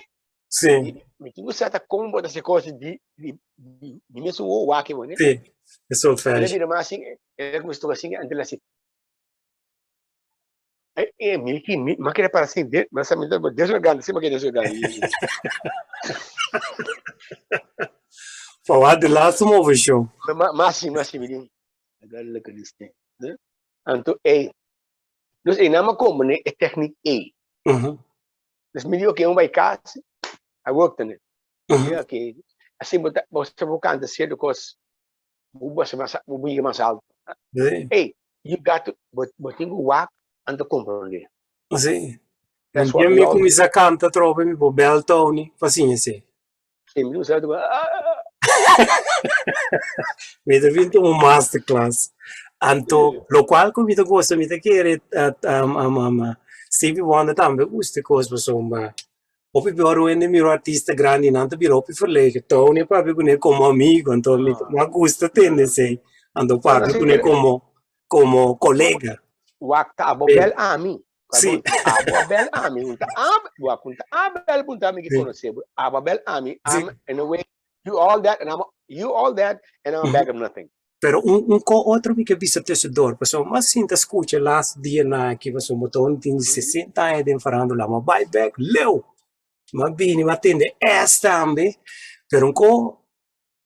Sí. Mi tin ku sa ta kon bo ta hasi kos di, di, di, di mesun wowo wak bo, ne? Sí, e solfège. El a bira mas asin, el a kuminsá toka asin, anto el a hasi. Eh, eh, mi ki, mi, ma kere para sin, de, ma sa mi ta, desgarganta, si ma kere desgarganta. Falar de laatste moveshow. Ma, ma si, ma si, mi di, I gotta look at this thing. Ne? Anto, ey, dus ey nama como ne e techniek ey. Dus mi di, okay, un bai kas, I worked on it. Mi di, okay, así bo ta, bo sa bo canta cierto cos, bo bo mas bo yega mas alto. Sí. Hey, you got to bo bo tin ku wak anto komprondé. Sí. That's Un what dia we mi all do. kuminsá kanta atrobe mi por bel Tony pa siña esei. Sí, mi usa tu ah. Mi ta bin tuma un masterclass. Anto, lokual ku mi ta gosta, mi ta kere um, um, um, Stevie Wonder tambe gusta e kos pasobra hopi bior un hende mira un artista grandi nan ta bira hopi verlegen. Tony a papia kuné komo amigo anto mi a gusta tende esei anto papia kuné komo komo kolega. Wak ta abo bel ami. Sí. Abo bel ami. Un ta ab, wak un ta abel punta mi ki konosé bo. Abo bel ami. I'm in a way you all that and I'm you all that and I'm a bag of nothing. Pero un un ko otro mi ke bisa tussendoor, pasobra mi a sinta skucha laatste dianan aki pasobra mi ta tin 60 aña den farándula, mi a bai bek leu, mi a bini mi a tende es tambe, pero un ko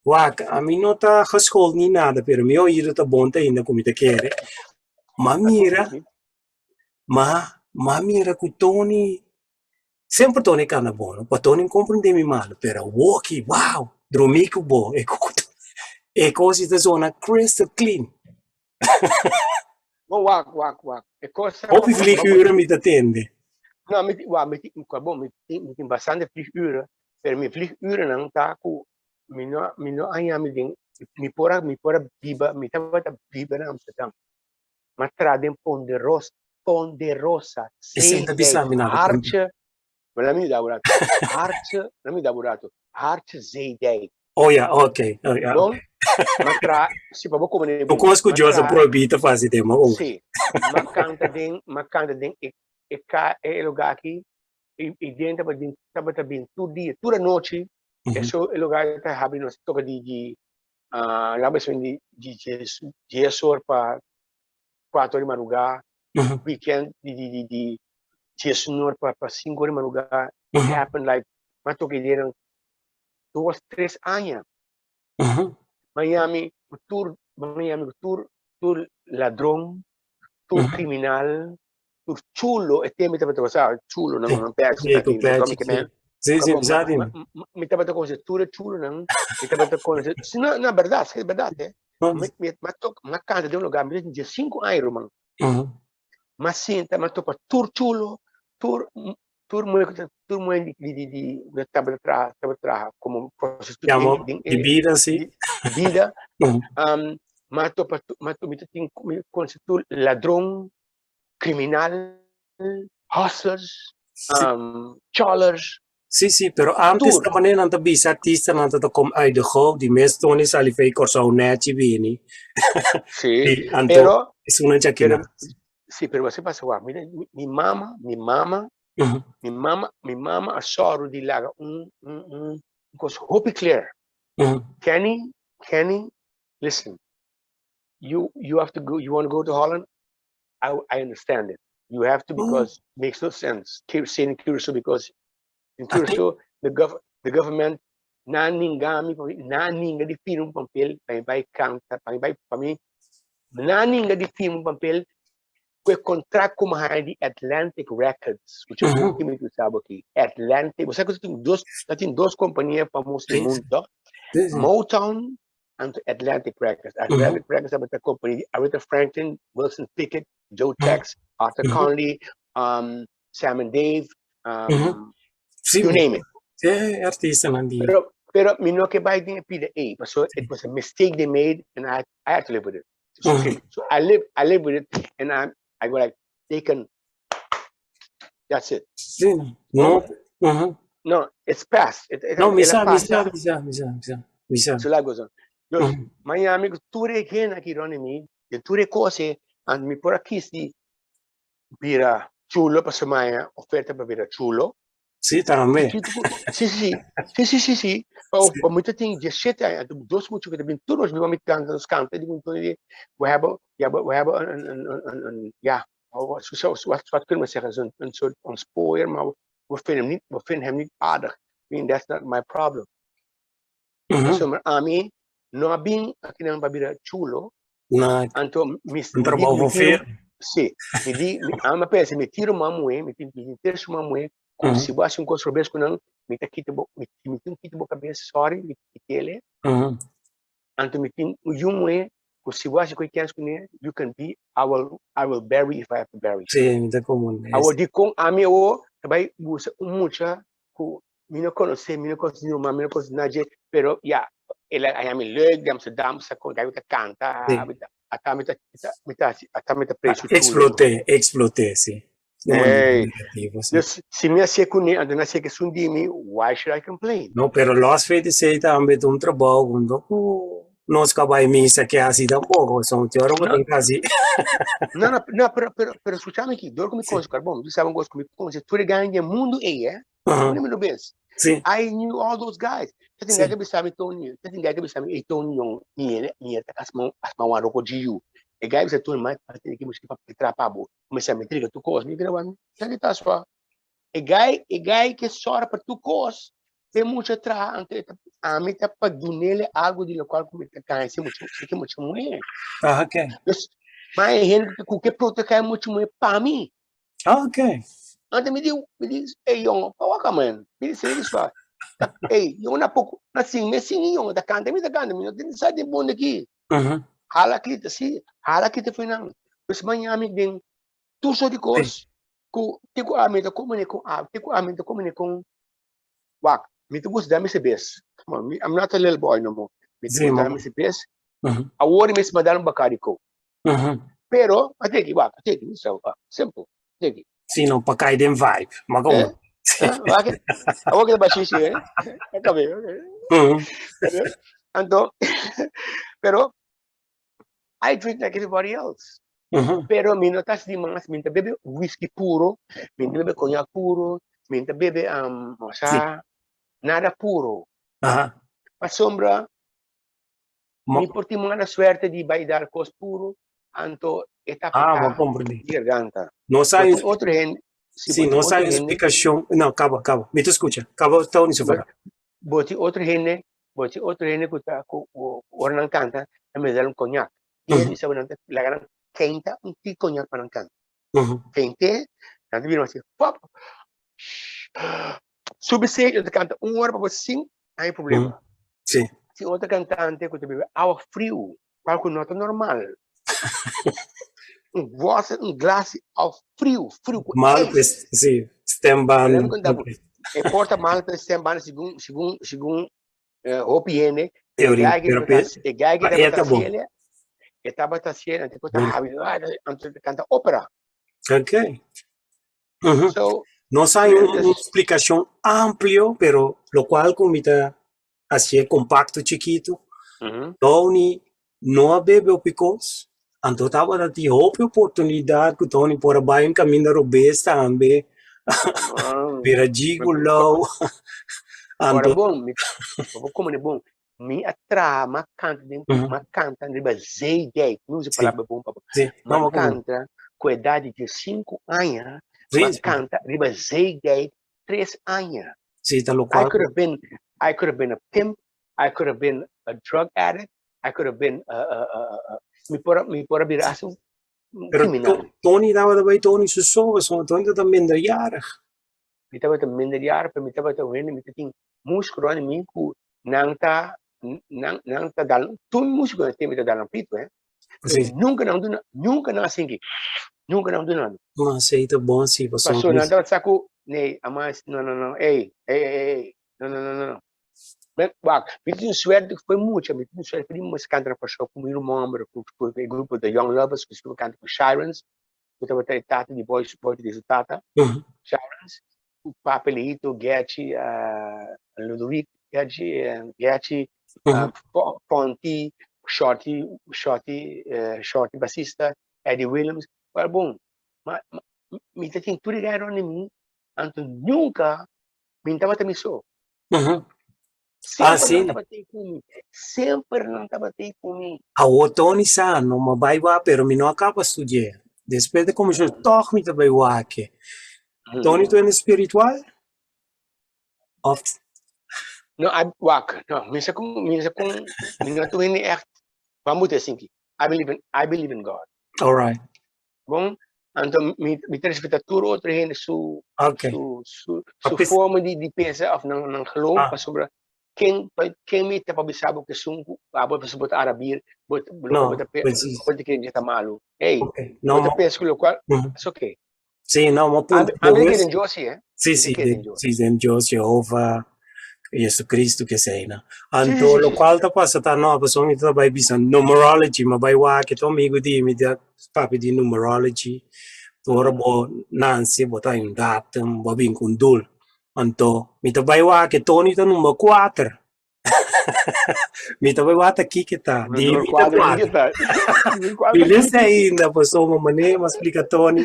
wak ami no ta geschoold ni nada, pero mi oido ta bon te ainda ku mi ta kere, mi a mira, mi a mira ku Tony Semper Tony canta bon, no? Pa Tony comprende mi malo, pero awoki, wow, drumi cu bo, e e cos ta zona crystal clean. Bon, wak, wak, wak. E cos Hopi vlieguren mi ta tende. No, mi, wak, mi, bon, mi, mi tin bastante vlieguren, pero mi vliegurennan ta cu mi no, mi no haña mi den, mi por a, mi por a biba, mi tabata biba na Amsterdam. M'a tra den Ponderosa, Ponderosa, Esei ta bisa mi nada. Hartje, maar laat me yuda bo rato. Hartje, laat me yuda bo rato. Hartje Zeedijk. Oh ja, oké. Oh ja. Bon, m'a tra, si pa bo kome den. Kos ku Dios a prohibí ta fasi den, ma oh. Si, m'a kanta den, m'a kanta den e e ka e lugar aki, i i den tabata tabata bin tur dia, tur anochi, e so e lugar ta habri nos toka di di Laat me di di dies or pa cuatro or di madrugá, weekend di di di di dies or pa pa cinco or di madrugá. It happened like m'a toca e dianan dos tres aña. Miami cu tur Miami cu tur tur ladron, tur criminal, tur chulo e tempo tabata pasá chulo nan nan pèchi Sí, ku pèchi, sí. Sí, sí, sa di. Mi tabata konosé tur e chulonan, mi tabata konosé, sí, no, no, bèrdat, sí, bèrdat, eh. Mi, mi, m'a tok, m'a kanta den un lugá, mi tin diesinku aña, ruman. M'a sinta, m'a topa tur chulo, tur, tur muhé ku ta, tur muhé di, di, di, di, ku tabata traha, tabata traha komo prostituta Yama den, di bida, sí. di bida. M'a topa, m'a, mi ta tin, mi konosé tur ladron, criminal, hustlers, chollers. Sí, sí, pero antes ta manera nan ta bisa artistanan ta kom uit de goot, di mes Tony sali fei Kòrsou nèchi bini. Sí, anto pero esun djakinan. Sí, pero wak pasa wak, mira mi mama, mi mama, mi mama, mi mama a sòru di laga un un un kos hopi clear. Kenny, Kenny, listen, you you have to go, you want to go to Holland? I, I understand it. You have to because it makes no sense. Keep saying Curaçao because in Curaçao the gov the government na ninga mi na ninga di firma un papel pa mi bai canta pa mi bai pa mi na ninga di firma un papel ku e contract ku mi haña di Atlantic Records which is mm -hmm. mi sabe aki Atlantic bo sa ku tin dos tin dos kompania famoso den mundo Motown anto Atlantic Records. Atlantic Records tabata kompania di Aretha Franklin, Wilson Pickett, Joe Tex, Arthur Conley, Sam and Dave, you name it. Sí, artistanan di. Pero, pero mi no ke bai den e pida ei, pasobra it was a mistake they made and I, I had to live with it. So, so I live, I live with it and I, I go like, they can, that's it. Sí, no, No, it's past. It, it, No, mi el a sa, mi sa, pasa. mi sa, mi sa, mi sa, mi sa. So la cosa. Dus, Miami, tur e hende aki rond di mi, den tur e kos e, and mi por a kies di bira chulo pasobra mi haña oferta pa bira chulo. Sí, tambe. Sí, sí, sí. Sí, sí, sí, sí. Pa, pa mi ta tin 17 aña, anto dos mucha ku ta bin tur nochi mi mami kanta, nos kanta, di un di, we hebben, ja, we hebben een, een, een, een, een, ja, wat, wat, wat kunnen we zeggen, zo'n een soort ontspooier, maar we vinden hem niet, we vinden hem niet aardig. I mean, that's not my problem. Pasobra ami no a bin akinan pa bira chulo. Na, Anto mi, un mi di, trabou mi van tiro, ver. sí, mi di, mi, ami a pensa, mi tiro man muhé, mi tin, mi tin tres man muhé, ku si bo hasi un kos robes ku nan, mi ta kita bo, mi, mi tin kita bo kabes, sorry, mi ta kit'el. Anto mi tin un yu muhé ku si bo hasi koe kens kuné, you can be, I will, I will bury if I have to bury. Sí, mi ta komo Awor dikon ami awor ta bai buska un mucha ku mi no konosé, mi no konosé ni ruman, mi no konosé nadie, pero ya, el a haña mi leuk di Amsterdam, sa kon mi ta kanta, ata mi ta, mi ta hasi, ata mi ta presu chulo. Exploté, exploté, sí. Hey, dus si mi hasié kuné, anto mi hasié ku esun di mi, why should I complain? No, pero los fe di esei tambe ta un trabou ku no ku nos ka bai misa ke hasi tampoko, son te ora bo tin hasi. No, no, no, pero, pero, pero skuchami aki, dor ku mi konse karbon, mi sabi un kos ku mi konse tur e gana den mundu ei, eh? Pone mi no bes. Sí. I knew all those guys. Te tin guy ke bisa mi Tony, te tin guy ke bisa mi, ey Tony yon, mi ene, mi ene ta asma, asma wan roko GU. E guy bisa Tony, ma pa tene ki mucha pa trapa bo. Kumisa mi triga tur kos, mi kere wan, sa di ta swa. E guy, e guy ke sora pa tur kos, pe mucha traha, anto e ta, ami ta pa dunele algo di lokual ku mi ta gana si mucha, si ke mucha muhé. Ah, ok. Dus, ma e hende ku ke protege mucha muhé pa mi. Ah, ok. Anto mi di, mi di, ey yongo, pa waka man. Mi di, seri swa. Ey, yongo na poko, na sing, me sing yongo, ta kanta, mi ta kanta, mi no tin sa di bunda ki. Hala kita, si, hala kita foi nan. Dus mañana mi den tur soort di kos, ku te ku ami ta komene ku a, te ku ami ta komene ku wak, mi ta gusta dami sebes. Come on, mi, I'm not a little boy no more. Mi ta gusta dami sebes. Awor mi mester mandar un Bacardi Coke. Pero, a teki, wak, a teki, so, simple, a teki. Si, no, pa kai den vibe, ma como? Eh? Wak, awor ke ta bashishi, eh? Akabe, okay. Anto, pero, I drink like everybody else. Pero mi no ta di mas, mi ta bebe whisky puro, mi ta bebe cognac puro, mi ta bebe, o sea, nada puro. Pasobra, Mi por tin mala suerte di bai dar kos puru, anto e ta Ah, afektá bo komprendí. mi garganta. Nos Bo hay tin otro hende, si Sí, bo tin nos otro hay hende, splikashon. No, kaba, kaba. Mi ta skucha. Kaba Tony su bo, verhaal. bo tin otro hende, bo tin otro hende ku ta ku ku ora nan kanta, nan mester dal un koñak. I Ujú, mi sa nan ta laga nan keinta un tiki koñak pa nan kanta. ujú. Keint'é, nan ta bira así, pop, subi stage, nan ta kanta un ora pa bo sin hay problema. Sí. Tin otro cantante cu ta bebe awa friu, cual cu no ta normal. Un voz, un glas di awa friu, friu cu Mal ijs. pues, sí, stemband. Lembra cu ta E por ta mal pe stemband segun, segun, segun eh, hopi hende. Pero e Teoria, guy que pero tabata, pe, e guy que pa e tabata ta bon. haciele, e tabata haciele, antes cu ta habi, antes ta canta opera. Ok. Ujú. So, Nos hay un, un dus, explicación amplio, pero lo cual con mi ta hasié compacto chiquito. Tony no a bebe hopi cos, anto tabata tin hopi oportunidad cu Tony por a bai un caminda robes tambe, Ah, bira gigolo. Ora Anto, bon, mi, bo como de bon. Mi a traha, ma canta den, ma canta riba zeedijk. Mi usa palabra bon pa bo. Sí, Ma no, ma como. canta cu edad di 15 aña, ma canta riba zeedijk 3 aña. Sí, ta lo I cual. could have been, I could have been a pimp, I could have been a drug addict, I could have been a, a, a, a, mi por a, mi por a bira hasta un Pero criminal. Tony tabata bay Tony su so, pasobra Tony tabata minderjarig. Mi tabata minderjarig, pero mi tabata un hende, mi ta tin músculo rond di mi cu nan ta, nan, nan ta dal, tur músico na tempo ta dal nan pito, eh. Pero nunca nan duna, nunca nan a sinti, nunca nan duna mi. No, sí, ta bon, sí, pasobra Pasobra nan tabata sa cu, nee, amas, no, no, no, ey, ey, ey, ey, no, no, no, no, no. Ben, wak, mi tin suerte cu foi mucha, mi tin suerte di mas canta na Kòrsou cu mi ruman homber, cu, cu e grupo The Young Lovers, cu estuvo canta cu Shirens, cu tabata e tata di Boy, Boy di su tata, Shirens, cu Papi Leito, Getty, Ludovic, Getty, Getty, Ponti, Shorty, Shorty, Shorty basista, Eddie Williams, well bon, ma, ma, mi ta tin tur e guy rond di mi, anto nunca mi no tabata mi so. Ah, Semper nan sí. tabata ei ku mi. Semper nan tabata ei ku mi. Awor Tony sa, no m'a bai wak, pero mi no a kaba studi'é. Despues di komishon tòg mi ta bai wak. Tony ta hende spiritual? Of? No, a wak, no, mi sa ku, mi sa ku, mi no ta un hende ègt, ban bo ta sinti, I believe in, I believe in God. Alright. Bon, anto mi, mi ta respeta tur otro hende su, Ok. su, su, Pa su pes- forma di, di pensa of nan, nan geloof, Ah. pasobra ken, pa, ken mi ta pa bisa bo kesun ku abo pasobra bo ta arabir, bo ta, bo No, ta pe, precies. bo ta kere ta malu. Hey, Ok. No, bo ta ma, pensa ku lokual, it's okay. Sí, no, ma Ami, punto ami ta bewust. kere den Dios sí, eh. Sí, Mi ta sí, kere den, den Dios. sí, den Dios, Jehová, Jesucristo, ke sei, no. Sí, sí, Anto, sí, sí, lokual sí. ta pasa ta, no, pasobra mi ta bai bisa numerology, mi a bai wak, e ta un amigu di mi ta papia di numerology. Ora bo nanse bo ta un datum, bo a bin ku un doel. Anto mi ta bai wak e Tony ta number kuater. Mi ta bai wak ta kiko ta. Di Number mi ta kuater, kuater. kiko ta? Number kuater. Mi lesa ainda pasobra manera mi a splika Tony,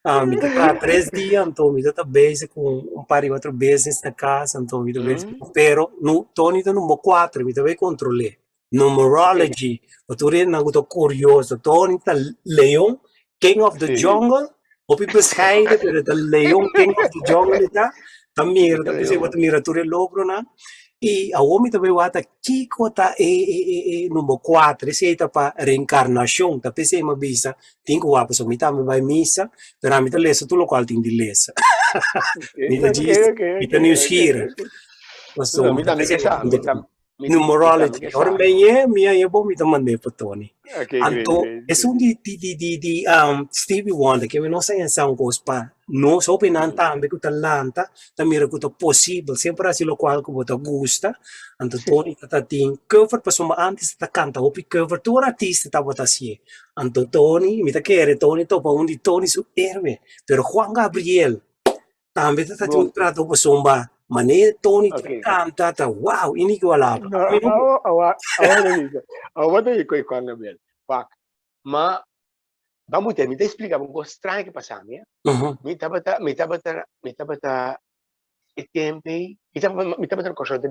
ah, mi ta traha 3 dia, anto mi ta ta bezig ku un par di otro business na kas, anto mi ta bezig. Pero nu Tony ta number kuater, mi ta bai kontrol'é. Numerology, pa tur hendenan ku ta kurioso, Tony ta leon, king of the jungle, hopi bescheiden, pero ta leon, king of the jungle e ta, ta mira, ta bisa bo ta mira tur e logronan. I awor mi ta bai wak ta kiko ta e e e e number kuater, esei ta pa reenkarnashon, ta p'esei mi a bisa tin ku wak pasobra mi tambe bai misa, pero ami ta lesa tur lokual tin di lesa. Mi ta djis, mi ta nieuwsgierig. Pasobra Mi tambe ke sa, mi tam- mi- mi numerology. tambe ke Ora sa. mi hañ'é, mi hañ'é bon, mi ta mand'é pa Tony. Ok, great, Anto, great, great. esun di Stevie Wonder, ke mi no sa ensa un kos pa nos hopinan tambe ku ta lanta, ta mira ku ta posibel, semper hasi lokual ku bo ta gusta. Anto Tony ta ta tin cover, pasobra antes ta kanta hopi cover, tur artista tabata hasié. Anto Tony, mi ta kere Tony topa un di Tony su héroe, pero Juan Gabriel tambe ta ta tin un trato pasobra manera Tony ta kanta ta wow, inigualabel. No, awo, awo, awo no bisa. Awo ta di Juan Gabriel. Wak, ma Vamos ter, mi ta explica un cos straño que pasa mi, eh. Mi tabata e tempo ei, mi tabata na Kòrsou te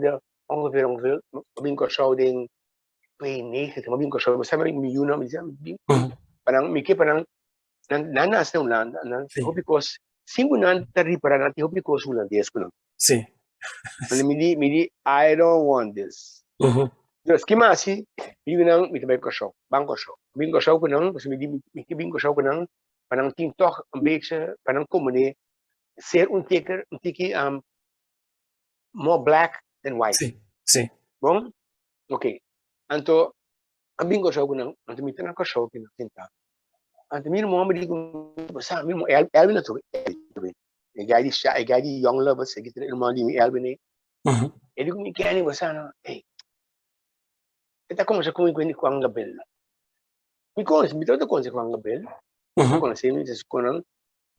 ongeveer, ongeveer, mi bin Kòrsou den 92, mi bin Kòrsou, mi sa mi yunan, mi sa, mi bin, pa nan, mi ke pa nan, nan, nan nase na Hulanda, nan hopi kos, sin ku nan ta ripara, nan tin hopi kos hulandes ku nan. Mane mi di, "I don't want this." Dus, ki mas si, mi di nan, mi ta bai Kòrsou, ban Kòrsou. Bin Kòrsou ku nan, pasobra mi di, mi ke bin Kòrsou ku nan, pa nan tin tòg un beetje, pa nan komene ser un tiki, un tiki more black than white. Sí, sí. Bon? Ok. Anto, a bin Kòrsou ku nan, anto mi ta na Kòrsou ku nan sintá. Anto mi ruman mi di ku mi, sa, mi ruman, Elvin atrobe, Elvin, e guy di e guy di Young Lovers, e ruman di mi Elvin ei. E di ku mi, Kenny, bo sa no, ey, e ta kuminsá ku mi ku Juan Gabriel. Mi konosi, mi tabata konosi Juan Gabriel, mi konosi mi su konan,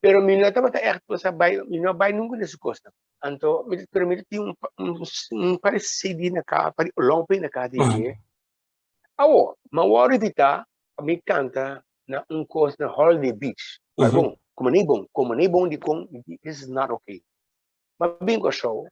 pero mi no tabata ègt cosa bai, mi no a bai nunka den su kosnan. Anto, mi, pero mi tin un par di CD na ka, par di long play na ka di dje. Awo, mi a wòrdu invitá pa mi kanta na un kos na Holiday Beach. Maar bon, komo nei bon, komo nei bon dikon, this is not okay. Mi a bin Kòrsou,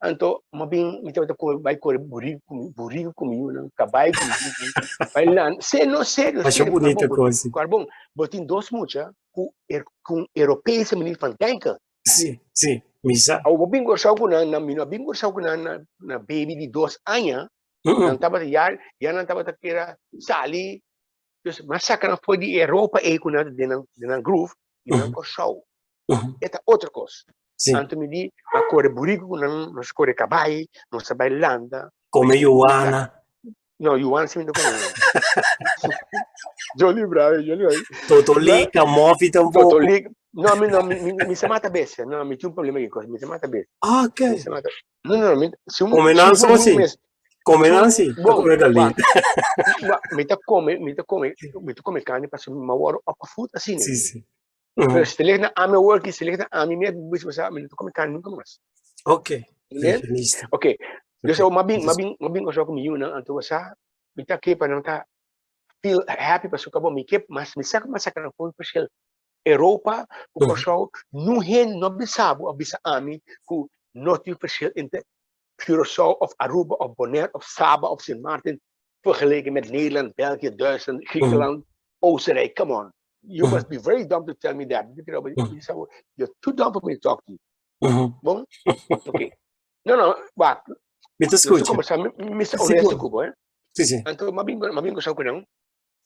anto mi a bin, mi tabata kore, bai kore buriku ku mi, buriku ku mi yunan, kabai ku mi yunan, bai landa, se, no, serio, Masha serio, bunita karbon, kos. Karbon, bo tin dos mucha ku ku un Europese manier van denken. Sí, sí, mi sa. Awo bo bin Kòrsou ku nan, nan, mi no a bin Kòrsou ku nan na, na baby di 2 aña, nan tabata ya, ya nan tabata kera sali, dus mi a saka nan for di Europa ei ku nan ta den nan, den nan groove, i nan Kòrsou. E ta otro kos. Anto mi di, mi a kore buriku ku nan, nos a kore kabai, nos a bai landa. Kome yuana. No, yuana si mi no kome. Jolly bravo, jolly bravo. Totolika, mofi tampoko. Totolika. No, mi no, mi sa mata bestia. No, mi tin un problema ki kos, mi sa mata bestia. Ah, ok. Mi sa mata. No, no, mi, si un, Come si un nan so si. Come nan si. Ta Bon, come galina. Wak, mi ta come carne pasobra mi wòrdu opgevoed asina. Sí, sí. Pero si te leg na ami awor ki, si te leg na ami, mi a bisa, mi no ta come carne nunca mas. Ok. Entende? Veganista. Ok. Dus m'a bin, m'a bin, m'a bin Kòrsou ku mi yunan, anto bo sa, mi ta ke pa nan ta feel happy pasobra kaba mi ke, mas mi sa ku mi a saka nan for verschil. Europa ku Kòrsou, niun hende no a bisa bo, a bisa ami ku no tin verschil entre Curaçao of Aruba of Bonaire of Saba of Sint Maarten vergeleken met Nederland, België, Duitsland, Griekenland, Oostenrijk. Come on. You must be very dumb to tell me that. You're too dumb for me to talk to you. Bon? Ok. No, no, wacht. Mi ta skucha. Mi ta honesto ku bo, eh? Sí, sí. Anto, m'a bin, m'a bin Kòrsou ku nan.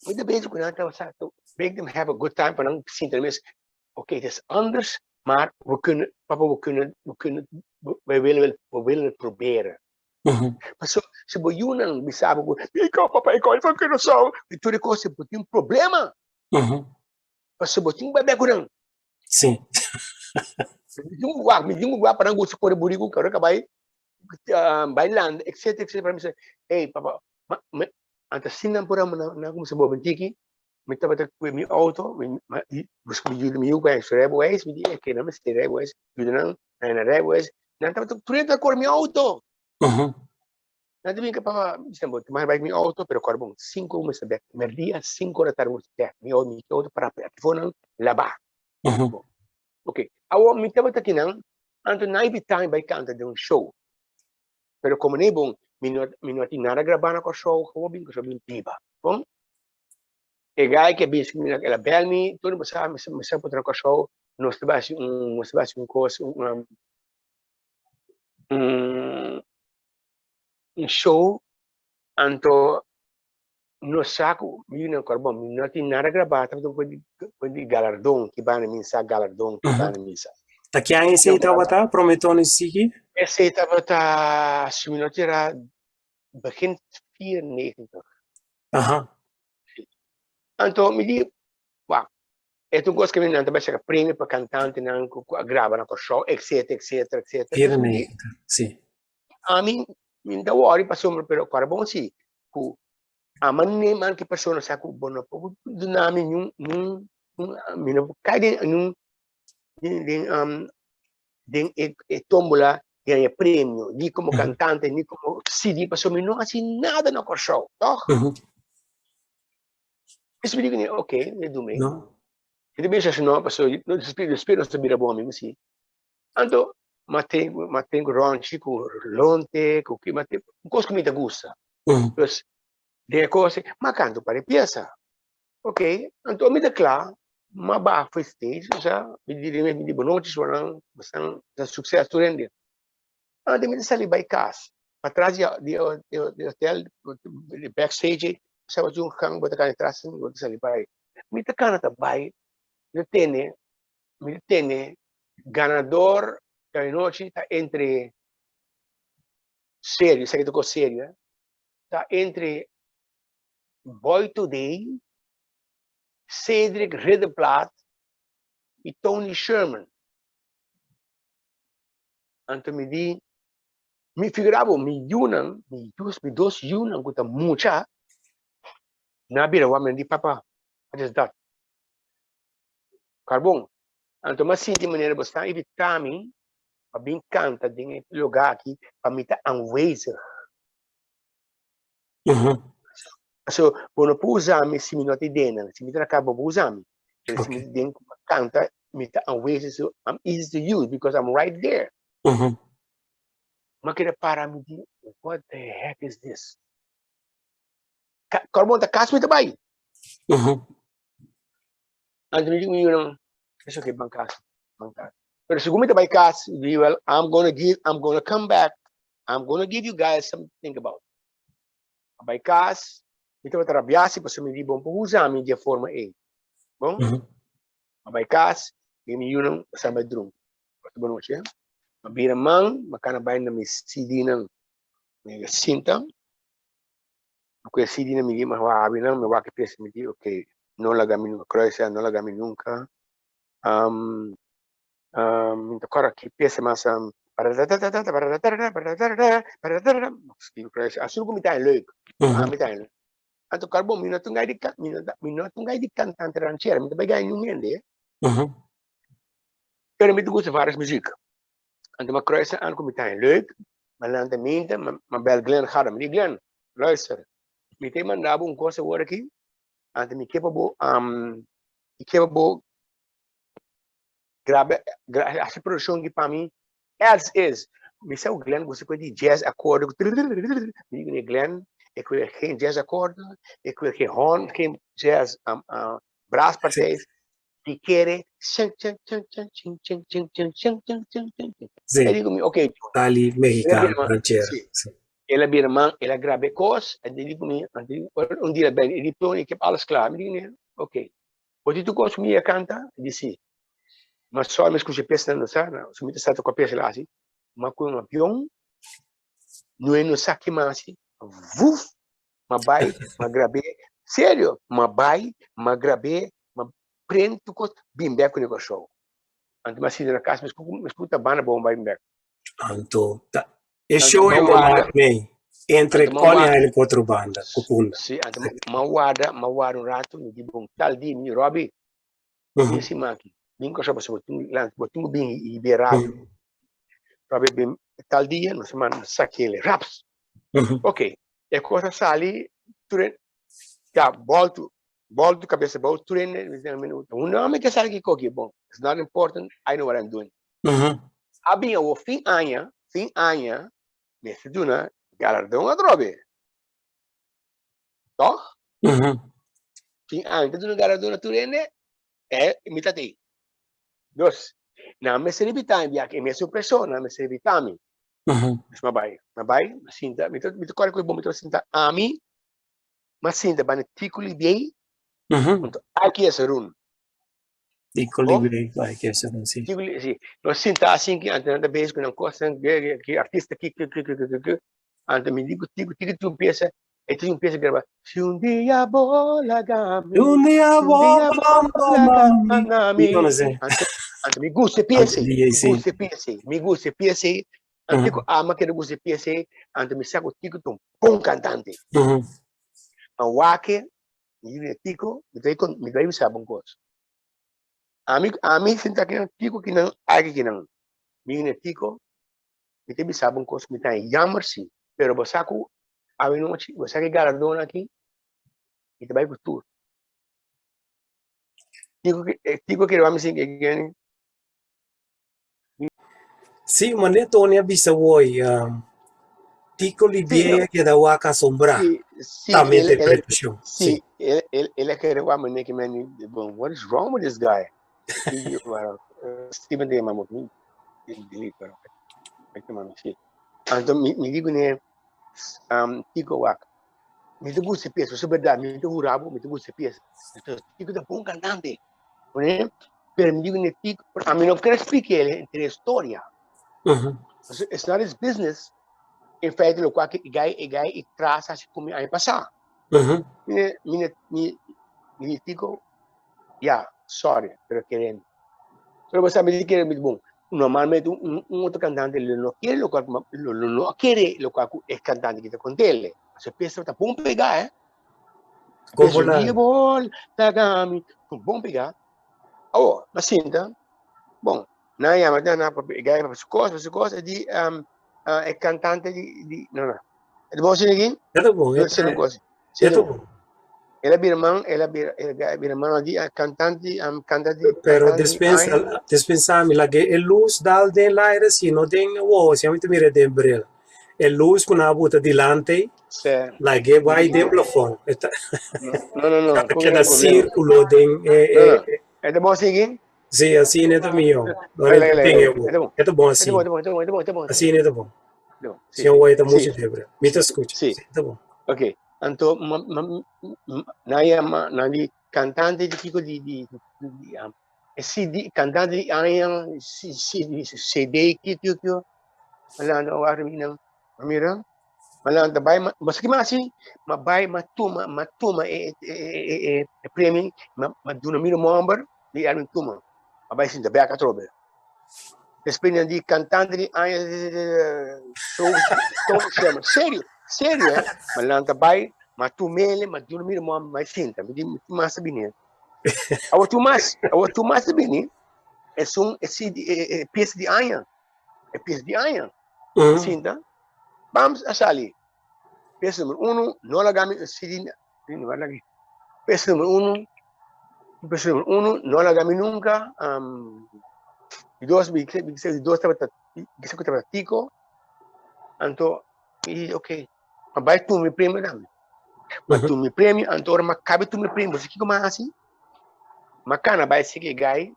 Mi ta bezig ku nan, ta sa, to make them have a good time, pa nan sinti nan mes, oké, het is anders, maar we kunnen, papa, we kunnen, wij willen wel, we willen het proberen. Paso, si bo yunan bisa bo ku, ik hou, papa, ik hou van Curaçao, i tur e kos, bo tin un problema. Paso bo tin bebé ku nan. Mi tin ku wak, mi tin ku wak pa nan gusta kore buriku, kore kabai, bai landa, etcetera, etcetera. Pa mi bisa, hey, papa, ma, ma, anto asina nan por a, nan, nan kuminsá bobe un tiki. Mi tabata kue mi auto, mi busca mi yuda mi yu ku su rijbewijs, mi di e ke nan mester rijbewijs, yuda nan na rijbewijs, nan tabata tur ta kore mi auto. Nan ta bin ke papa, mi bisa bo ta bai mi auto, pero kore bon, sinku mi mester bek, merdia sinku ora tardi mi mester bek, mi auto mi auto para aki for nan laba. Ok, awor mi tabata kinan, anto nan a invita mi bai kanta den un show, pero komo nei bon, mi no mi no tin nada grabá na Kòrsou, awor bin Kòrsou bin biba, bon. E guy ke bin mi el a bel mi, tur bo sa mi sa por ta na Kòrsou, nos ta bai hasi un nos ta bai hasi un kos un un un show, anto no sa ku mi na Kòrsou, mi no tin nada grabá, tabata un kos di galardon, ki banda mi sa galardon, ki banda mi sa. Ta ki aña esei tabata, prome Tony sigui? Esei tabata, si mi no tira, begin 94. Anto mi di, wak, e ta un kos ku nan ta bai saka premio pa kantantenan ku a graba na Kòrsou, etcetera, etcetera, etcetera. 94, si. Ami, mi no ta wòri pasobra, pero kòrda bon si, ku ama neman ki persona sa ku bo no por duna mi niun, niun, mi no por kai den niun, den, den, den e, e tómbola di haña premio, ni komo kantante, ni komo CD, pasobra mi no hasi nada na Kòrsou, tòg? Esei mi di kuné, ok, mi a duna. No. Mi ta bisa si no, pasobra despues nos ta bira bon amigu, si. Anto, m'a ten, m'a ten ku Ronchi, ku Lonte, ku ki, m'a ten, un kos ku mi ta gusta. Dus, den e kos, m'a kanta un par di piesa. Ok, anto mi ta kla, m'a baha for stage, osea, mi di mi di bonochi suanan, bosan sukses tur hende. Anto mi ta sali bai kas, patras di di di hotel, di backstage ei, sa bo tin un gang bo ta kana atras, bo ta sali bai. Mi ta kana ta bai, mi ta tene, mi ta tene ganador di anochi ta entre serio, esaki ta kos serio, eh, ta entre Boy Today, Cedric Ridderplaat i Tony Sherman. Anto mi di, mi figura bo, mi yunan, mi yus, mi dos yunan ku ta mucha, nan a bira wak mi, nan di, Papa, wat is dat? Karbon. Anto mi a sinti manera bo sta invitá mi pa bin kanta den e lugá aki pa mi ta aanwezig. So, bo no por usa mi si mi no ta den nan. Si mi ta na kaba, bo por usa mi. Pero si mi ta den pa kanta, mi ta aanwezig, so I'm easy to use because I'm right there. Mi a keda para, mi di, what the heck is this? Kòrda bo ta kas mi ta bai. Anto mi di ku mi yunan, es okay, ban kas, ban kas. Pero segun mi ta bai kas, mi di, well, I'm gonna give, I'm gonna come back, I'm gonna give you guys something to think about. A bai kas, mi tabata rabiá si pasobra mi di, bon por usa mi di e forma ei. Bon? A bai kas, mi mi yunan a sa bai drumi. Bon nochi, eh. Mi a bira man, mi a kana bai na mi CD-nan, mi a sinta. Ku e CD nan mi di, mi a habri nan, mi wak e piesa, mi di, ok, no laga mi nunka, Kruisea, no laga mi nunka. Mi ta kòrda ki piesa mas, Asina ku mi ta leuk, mi ta leuk. Anto kòrda bon, mi no ta un gai di, mi no ta un gai di kantante ranchera, mi ta bai gana niun hende, pero mi ta gusta vários muzik. Anto mi a kruisa aan ku mi ta leuk, mi a lanta minta, mi a bel Glenn Garda, mi di Glenn, luister, mi ta manda bo un kos awor aki, anto mi ke pa bo, mi ke pa bo graba, hasi produkshon aki pa mi as is. Mi sa ku Glenn gusta ku di jazz akorde, mi di Glenn, ik wil geen jazz akorde, ik wil geen horn, geen jazz braaspartij. Di kere chan chan chan chan chin chin chin chin chin chin chin chin chin. Sí. E digo mi, ok. Tali mexicano, ranchero. Sí. Sí. El a bira man, el a graba e kos, en di digo mi, un dia ben, e di Tony, ik heb alles klaar. Mi digo mi, ok. Bo di tu kos mi a kanta? E di sí. Ma só mi skucha pes nan no sa, so mi ta sa toka pes la asi. Ma ku un avion, no e no sa ki mas, vuf, ma bai, ma grab'é, serio, ma bai, ma grab'é, ma prende tur kos, bin bèk ku Kòrsou. Anto mi a sinti na kas, mi skuta banda bon bai bin bèk. Anto, ta, e show e bo mak mei. Entre Anto m'a Coney warda. Island ku otro banda, ku Punda. Sí, anto m'a warda, m'a warda un ratu, mi di bon, tal di mi, Robbie, bin siman aki, bin Kòrsou pasobra bo tin lan, bo tin ku bin i be radio. Robbie bin tal dia, nos a manda sakele, raps. Ok, e kos a sali, tur e, ya, bòltu, bòltu kabes abou, tur hende, un nòmber ke sali kiko aki, bon, it's not important, I know what I'm doing. A bin awor fin aña, fin aña, mester duna galardon atrobe. Toch? Fin aña ta duna galardon a tur hende, e mi ta tei. Dus, nan mester invita mi biaha, e mesun persona mester invita mi. Dus mi a bai, mi a bai, mi a sinta, mi ta mi ta kòrda ku e bon mi ta sinta ami, mi a sinta banda Tico Libiey, hunto Aki Esarun. Di colibrí, ay que eso no sí. Sí, nos sinta assim que antes nada bezig com coisa, que artista que que que que que antes me digo tigo tigo tu pieza, e tu pieza grava. Si un dia bola gami, un dia bola gami, antes antes me gusta pieza, me gusta pieza, me gusta pieza, antes que ama que gusta pieza, antes me saco tigo tu bom cantante. Ma wake Mi di Tico, mi ta mi ta bisa bo un kos. Ami, ami sinta akinan, Tico kinan, Ike kinan. Mi di Tico, mi ta bisa bo un kos, mi ta jammer si, pero bo sa ku awe nochi, bo sa ki galardon aki, mi ta bai ku tur. Tico, Tico kere wak mi sin ke Sí, mane Tony a bisa hoy, Tico Libier a keda wak asombrá. Sí, sí, Ta mi el, el, interpretacion. sí, Sí. el, el, el a kere wak mane ki meni, bon, what is wrong with this guy? Y, bueno, Steven te yama mi, delete, pero, ay, te mami, sí. Anto, mi, mi di kuné, Tico wak, mi ta gusta e pieza, eso berdad, mi ta hura bo, mi ta gusta e pieza. Tico ta bon cantante. Pone, pero mi digo ne Tico, a mi no quiere explicarle entre historia. It's not his business. In feite, lo cual que gai, e gai e traza así como año pasado. Mire, mire, mi, mi Tico, ya, sorry, pero querendo. Pero vos sabés que es bon. Normalmente un otro cantante lo no quiere lo cual lo, lo no quiere lo cual es cantante que está con él. Se piensa está bom pegar, eh. Como la... Bol, tagami, bom pegar. Oh, ma sinta. Bom, na yama na na gai pa su cosa, su cosa di e cantante di di no no. E bom sin aqui? É bom, é. Sin cosa. É bom. El a bira man, el a bira, el a bira man di cantante, cantante. Pero dispensa, dispensa mi, la que e luz dal den l'aire, si no den wo, si a mi te mira den bril. E luz ku na buta dilante, la que vai den plafond. No, no, no. Keda círculo den e, e, E ta bon sigui? Sí, asina ta mihó. E ta bon asina. Asina ta bon. Si un wei ta mucho febre. Mi ta scucha. Sí. Ta bon. Ok. Anto, na yama, na di cantante di kiko di, di, di, e CD, cantante di aña, CD, CD, kiko, kiko, malanda, wari mi nan, mira, malanda bai, ma, ma saki masi, ma bai, ma tuma, ma tuma e, e, e, e, e premio, ma, ma duna mi nomber, di Erwin Tuma, ma bai sinta bek atrobe. Despues nan di cantante di aña Tony Sherman. Serio, serio eh. Ma lanta bai, ma tumele, ma duna mi nomber, ma sinta, mi di mas ta bini. Awor tu mas, awor tu mas ta bini, esun e CD, e, e pieza di aña. E pieza di aña. Sinta, bam a sali. Pieza numero uno, no laga mi CD, no laga. Pieza numero uno, pieza numero uno, no laga mi nunca. Di dos, mi di dos tabata, mi tabata Tico. Anto, mi di, ok, ma bai tuma mi premio dame. Ma tuma mi premio, anto ora ma cabe tuma mi premio, kiko ma hasi? Ma cana bai sigi e guy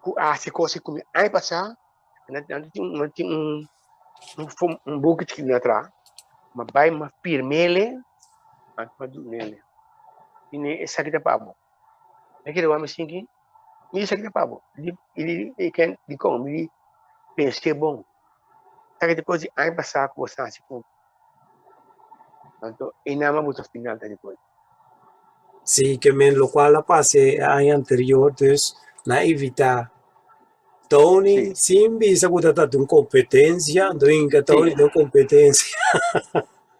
ku a hasi cos ku mi aña pasá, nan tin un, nan tin un, un, un buki chikitu na atrás, ma bai ma firmele, anto ma dunele. I esaki ta pa bo. Mi kere wak mi sinti, mi di esaki ta pa bo. I di, i ken, dikon? Mi di, pens'é bon. Esaki ta kos di aña pasá ku bo sa hasi ku mi. Anto e nama bo ta final ta despues. Sí, ke men lokual a pasa e aña anterior, dus nan a evitá Tony sin bisa ku ta ta un kompetensia, anto inka Tony ta un kompetensia.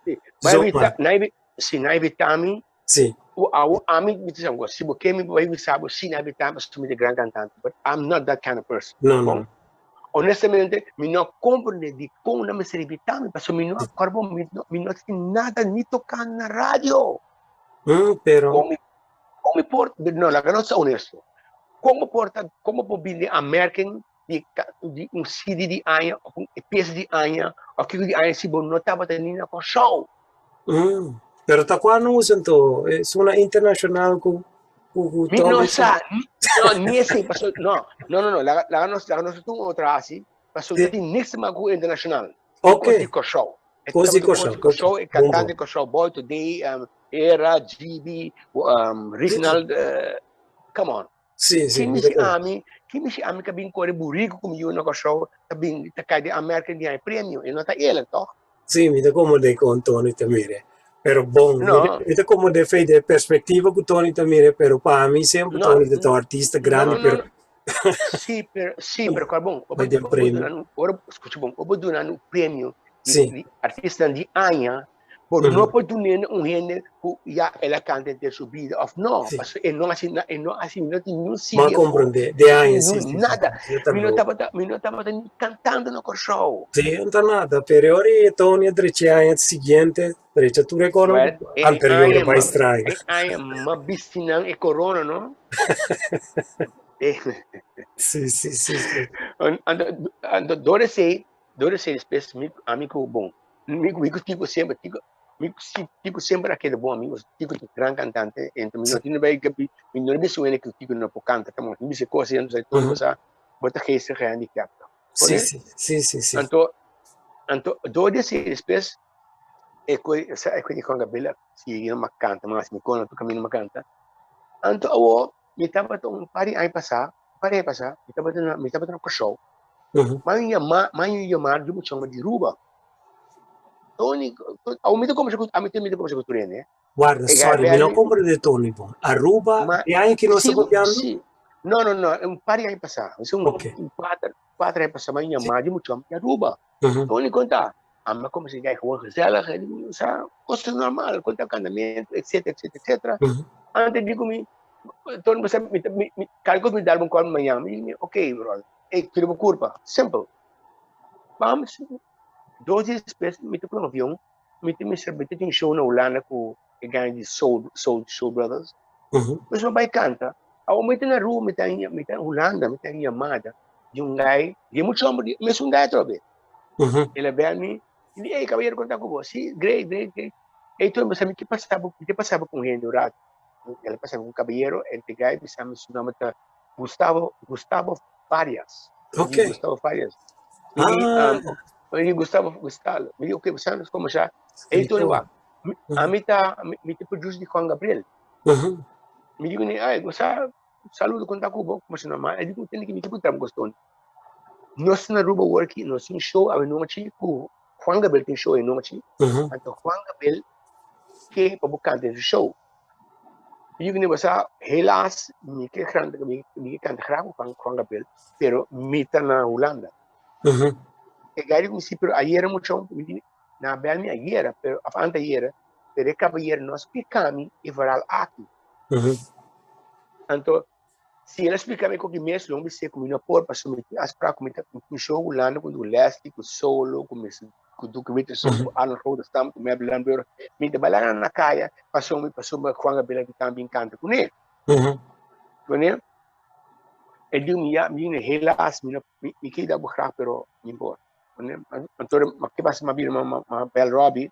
Sí. Zomaar. Si nan invita mi, awo ami mi ta bisa, si bo ke mi bai bisa bo si nan invita mi pasobra mi ta e gran cantante, but I'm not that kind of person. No, no. Honestamente, mi no comprende dikon nan mester invita mi, pasobra mi no a kòrda bo, mi no tin nada ni toka na radio. Pero. Kon mi, kon mi por, no, laga nos ta honesto. Kon bo por ta, kon bo por bini aanmerking di, di un CD di aña of un pieza di aña of kiko di aña si bo no tabata ni na Kòrsou? Pero ta kua nan usa anto? Es una internacional ku ku ku Mi no sa, no, ni esei, paso, no, no, no, no, laga, laga nos, laga nos tuma otro hasi, paso no tin niks te maken ku internacional. Ok. Kos di Kòrsou. Kos di Kòrsou, Kòrsou, e kantante di Kòrsou, Boy Today, Era, GB, Reginald, come on. Sí, sí. Ki mishi ami, ki mishi ami ka bin kore buriku ku mi yu na Kòrsou ta bin ta kai den Amerika di haña premio. E no ta eerlijk, tòg? Sí, mi ta komprendé kon Tony ta mira. Pero bon, No. mi ta komprendé fe de perspektiva ku Tony ta mira, pero pa mi semper No. Tony ta ta un artista grandi, No, no, pero no. Sí, pero, sí, pero kòrda bon, Bai den premio. ora, skucha bon, ora bo duna un premio di, Sí. di artistanan di aña, Bo no por dun'é na un hende ku ya el a kanta henter su bida òf no, pasobra e no hasi e no hasi no tin niun Bo a CD afó, komprondé, de aña, sí, niun sí, sí, nada. yo ta Mi no loco. tabata mi no tabata ni kantando na Kòrsou. Sí, no ta nada, pero ora e Tony a drecha e aña siguiente, drecha tur e kono Well, e e anterior aña a bai m'a straya. e aña m'a bisti nan e korona, no? Sí, sí, sí, sí. Anto anto dor esei dor esei despues mi ami ku bon Mi ku mi ku Tico semper, Tico, mi ku si Tico semper a keda bon amigo, Tico ta gran cantante, ento mi no tin bay gabi, mi no bisa wende ku Tico no por canta, come on, mi bisa cos asina, mi tur cosa, bo ta geestig gehandicapto. Sí, sí, sí, sí, sí. Anto, anto door di esei despues e koe, sa e koe di Juan Gabriel a sigui no mas canta mas, mi kono tur caminda mas canta, anto awo mi tabata un par di aña pasa, un par di aña pasa, mi tabata na, mi tabata na Kòrsou, M'a yama, m'a yama di mucha homber di Aruba. Tony, awo mi ta kombersa ku, ami mi ta kombersa ku tur hende. Warda, E sorry, mi no Gabriel, komprende Tony bon. Aruba, ma e aña ki nos ta sí, papiando? sí. No, no, no, un par di aña pasá. Es un, Ok. un kuater, kuater aña pasá, m'a yama di mucha homber di Aruba. Tony konta, ami a kombersa ku gewoon gezellig, e di, sa, kos normal, konta kantamentu, etcetera, etcetera, etcetera. Antes di ku mi, Tony, bo sa, mi ta, mi, mi, kada kos mi dal bo un kòl mañana, mi di, ok, brother. Ey, tira bo kurpa. Simpel. Vamos, dos dias despues mi ta ku un avion, mi ta mester mi ta tin show na Hulanda ku e gana di Soul Soul Soul Brothers. Pues mi bai kanta. Awor mi ta na rua, mi ta mi ta na Hulanda, mi ta haña yamada di un guy, di e mucha homber, di mesun guy atrobe. El a bel mi, i di, ey kabayero kon ta ku bo? Si, great, great, great. Ey tur mi sa mi ke pasa bo, mi ke pasa bo ku un hende un rato. El a pasa ku un kabayero, el te guy bisa mi su nomber ta Gustavo, Gustavo Farias. Ok. Gustavo Farias. Mi, Ah. um, mi Gustavo, Gustavo. Mi ok, você como já. Ei, Tony, wa. A mi ta, mi te produce di Juan Gabriel. Mi digo ni, ay, Gustavo, saludo con Tacubo, como se llama. E digo, tiene que mi tipo tram gostón. Nos na Aruba working, nos tin show a noche ku Juan Gabriel tin show anochi. Anto Juan Gabriel ke pa bo canta en su show. Mi digo ni bo sa, helaas, mi ke grande, mi, mi ke canta graag ku Juan, Juan Gabriel, pero mi ta na Hulanda. E guy di mi si, pero ayera mucho, mi di, na bel mi ayera, pero, of antayera, pero e caballero no a splika mi e verhaal aki. Anto, si el a splika mi koki mes, lo mi bis'é ku mi no por, pasobra mi tin afsprak ku mi ta ku show Hulanda ku Leslie, ku Solo, ku Miss, ku Duke Richardson, ku Arnold Roderstam, ku Mabel Lambeuro. Mi ta bai laga nan na kaya pasobra mi pasobra Juan Gabriel aki tambe bin kanta kuné. Kuné? E di mi ya, mi di helaas mi no, mi mi ke yuda bo graag pero mi por. Kuné? Anto ma ke pasa mi a bira mi a bel Robbie,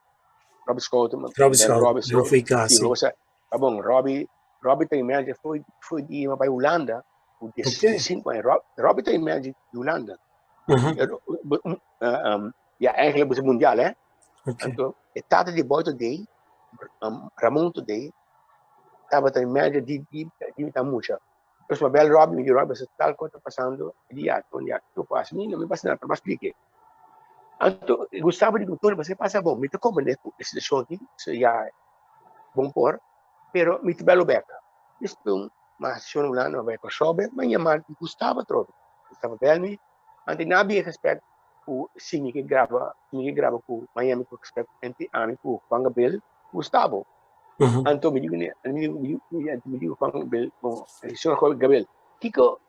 Robbie Schouten, mi a Robbie bel Schouten, Robbie, no fui kasi. Si, Ta bon, Robbie, Robbie ta e manager foi, foi di bai Hulanda, ku 15 aña. Robbie ta e manager di Hulanda. Ja, eigenlijk was het mundial, hè? Anto, e tata di Boy Today, Ramon Today, tabata e manager di, di, di ta mucha. Dus ma bel Robbie, mi di Robbie, sa tal cosa ta pasando, e di ja, Tony, ja, kiko pasa? Mi no mi pasa nada, pero mi a splike. Anto, Gustavo di Tony, paske pasa bon, mi ta comprende ku e situacion aki, so ja, bon por, pero mi ta bel bek. Despues ma shon Hulanda, ma bai Kòrsou bek, ma yama Gustavo atrobe. Gustavo bel mi, anto na bia e gesprek. Ku si mi ke graba, mi ke graba ku Miami ku Express enti ami ku Juan Gabriel Gustavo. Anto mi di mi di mi di Juan Gabriel, bon, señor Juan Gabriel, kiko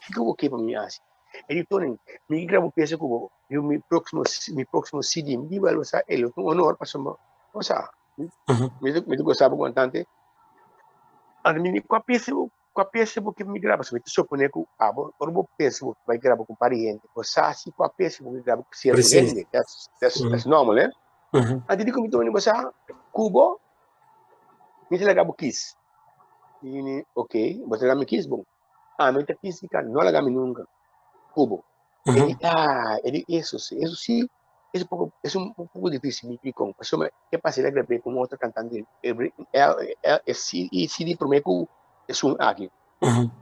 kiko bo ke pa mi hasi? E di Tony, mi ke graba un pieza ku bo, mi mi próximo mi próximo CD. Mi di well, sa e lo ta un honor pasobra bo sa mi ta gosa bo kantante. Anto mi di kua pieza bo Kua piesa bo ke mi graba? So mi ta supone ku abo ora bo pensa bo bai graba ku un par di hende, bo sa si kua piesa bo ke graba ku sierto hende. That's, that's, that's normal, eh? Antes di ku mi tuma bo sa ku bo, mi ta laga bo kis. Mi di, ok, bo ta laga mi kis, bon. Ami ta kis di ka no laga mi nunka ku bo. E di, ah, e di, eso si, eso si, es un poco, es un poco difícil, mi di kon. Pasobra ke pasa el a grab'é ku un otro kantante, e CD promé ku esun aki.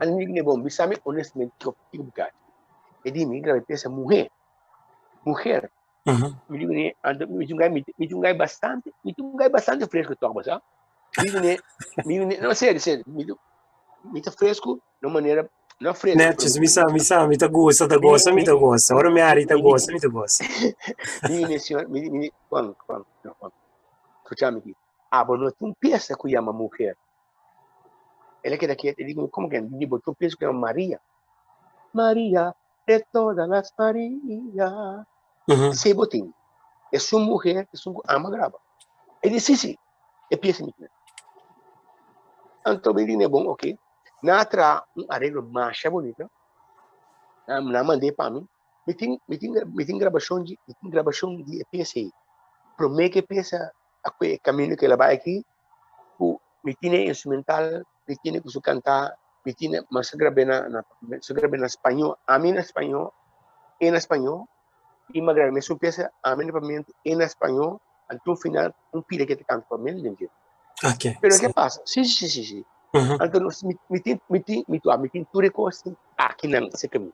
Anto mi di, bon, bisa mi honestamente kiko kiko bo ke hasi. E di mi grab'é piesa muhé, mujer. Mi di kuné, anto mi tin un gai, mi tin un gai bastante, mi tin un gai bastante fresco tòg, bo sa. Mi di kuné, mi di kuné, no, serio, serio, mi mi ta fresco na un manera no fresco. Netjes, mi sa, mi sa, mi ta gusta, ta gosa, mi ta gosa. Ora mi ari ta gosa, mi ta gosa. Mi di señor, mi di, Juan, Juan, no, Juan, escuchami aquí. Abo no tin un pieza ku yama mujer. El a keda kieto, e di, como que? Mi di, bo tin un pieza ku yama Maria. Maria de todas las Maria. Esei bo tin. Esun mujer, esun ku ama graba. E di, si, si, e pieza mi tin. Anto mi di, bon, ok. Nan a traha un areglo masha bunita. Nan nan mand'é pa mi. Mi tin mi tin mi tin grabashon di mi tin grabashon di e piesa ei. Promé ku e piesa a kue e kaminda ku el a bai aki, ku mi tin e instrumental, mi tin ku su kantá, mi tin mas a grab'é na na mas a grab'é na spañó, ami na spañó, e na spañó, i mi a grab'é mesun piesa ami na papiamentu, e na spañó, anto un final un pida ke ta kanta papiamentu den dje. Ok. Pero ke pasa? Si, si, si, si. Anto nos, mi, mi tin, mi tin, mi mi tin tur e kos akinan serka mi.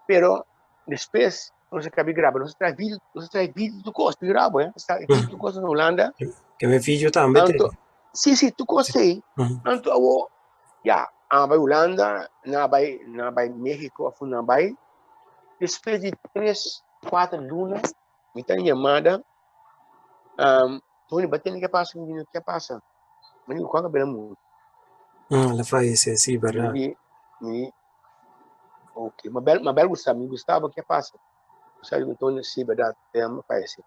Pero despues nos a kabi graba, nos a trae video, nos a trae video tur kos, figura bo, eh? Nos a trae video tur kos na Hulanda. Ke mi video tambe te. Anto, si, si, tur kos ei. Anto awo, ya, a bai Hulanda, na bai, na bai Mexico, afu na bai. Despues di tres, kuater luna, mi ta yamada, um, Tony, ba tene ke pasa? Mi di, ke pasa? Mi di, Juan Gabriel a muri. El a fallece, si, berdad. Mi di, mi di, ok, ma bel, ma bel Gustavo, mi Gustavo, ke pasa? Gustavo di, Tony, si, berdad, e a fallece.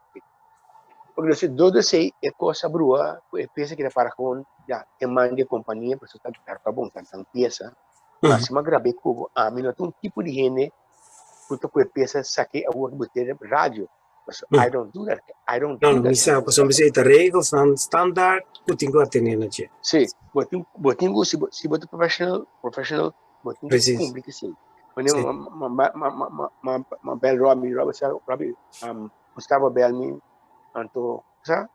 Porque nos dos de sei e cosa brua, ku e pieza kita para gewoon, ya, e man di e kompania, pasobra ta ta bon, ta tan pieza. Ma si mi a grab'é ku bo, ami no ta un tipo di hende ku ta ku e pieza sak'é awor ku bo tene radio. I don't do that. I don't No, do no, that. mi sa, pasobra mi sa e ta regelsnan standaard ku tin ku atené na dje. Sí, bo tin, bo tin ku, si bo, si bo ta professional, professional, bo tin ku Precies. kumpli ku esei. Wanneer Sí. ma, ma, ma, ma, ma, ma, ma, ma bel Robbie, Robbie sa, Robbie, Gustavo bel mi, anto, sa,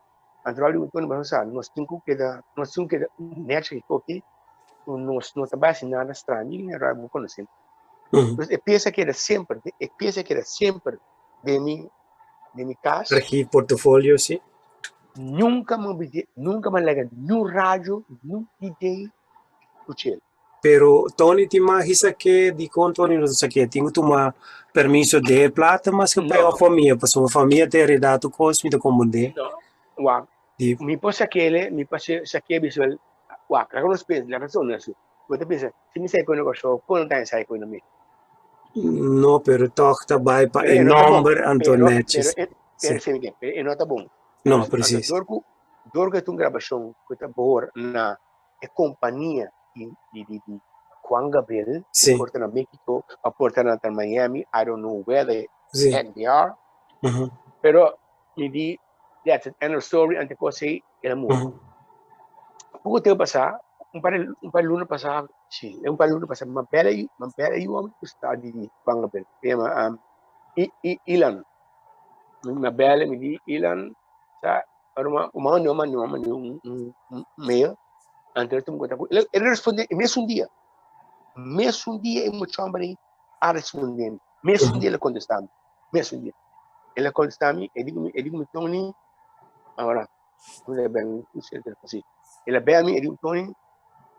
anto Robbie di, Tony, bo sa, nos tin ku keda, nos tin ku keda netjes aki, ku nos no ta bai hasi nada straño, i Robbie bo konosé. Dus e pieza keda semper, e pieza keda semper den mi den mi kas. Archief, portofolio, si. Nunka mi bidi, nunka mi laga niun radio, niun DJ skuch'el. Pero Tony tin mas hisa ke dikon Tony no ta sa ke? Tin ku tuma permiso de e plata mas ke pega famia, pasobra famia ta heredá tur kos, mi ta komprendé. No, wak, Di. Mi por sak'el, mi por sak'é bisa el, wak, laga nos pensa, laga nos honesto. Bo ta pensa, si mi sai ku e negosio, kon lo ta sai ku e no mi? No, pero tòg ta bai pa e nòmber anto nètjes. Pero, pero, pero e no ta bon. No, presis. Dor ku, dor ku e ta un grabashon ku ta boor na e kompania di, di, di, di Juan Gabriel, Sí. por ta na Mexico, o por ta na Miami, I don't know where the Sí. heck they are. Pero mi di, that's it, end of story, ante kos ei, el a muri. Poko tempu pasá, un par di, un par di luna pasá, sí, un par di luna pasá, mi bela yu, mi bela yu homber ku sta di Juan Gabriel, e yama Ilan. Mi bela, mi di Ilan, sa, ora mi manda, mi manda, mi manda un un mail, anto el tuma konta ku, el el responde e mesun dia, mesun dia e mucha homber ei a responde mi, mesun dia el a kontestá mi, mesun dia. El a kontestá mi, e di ku mi, e di ku mi, Tony, ahora, El a bel mi, e di, Tony,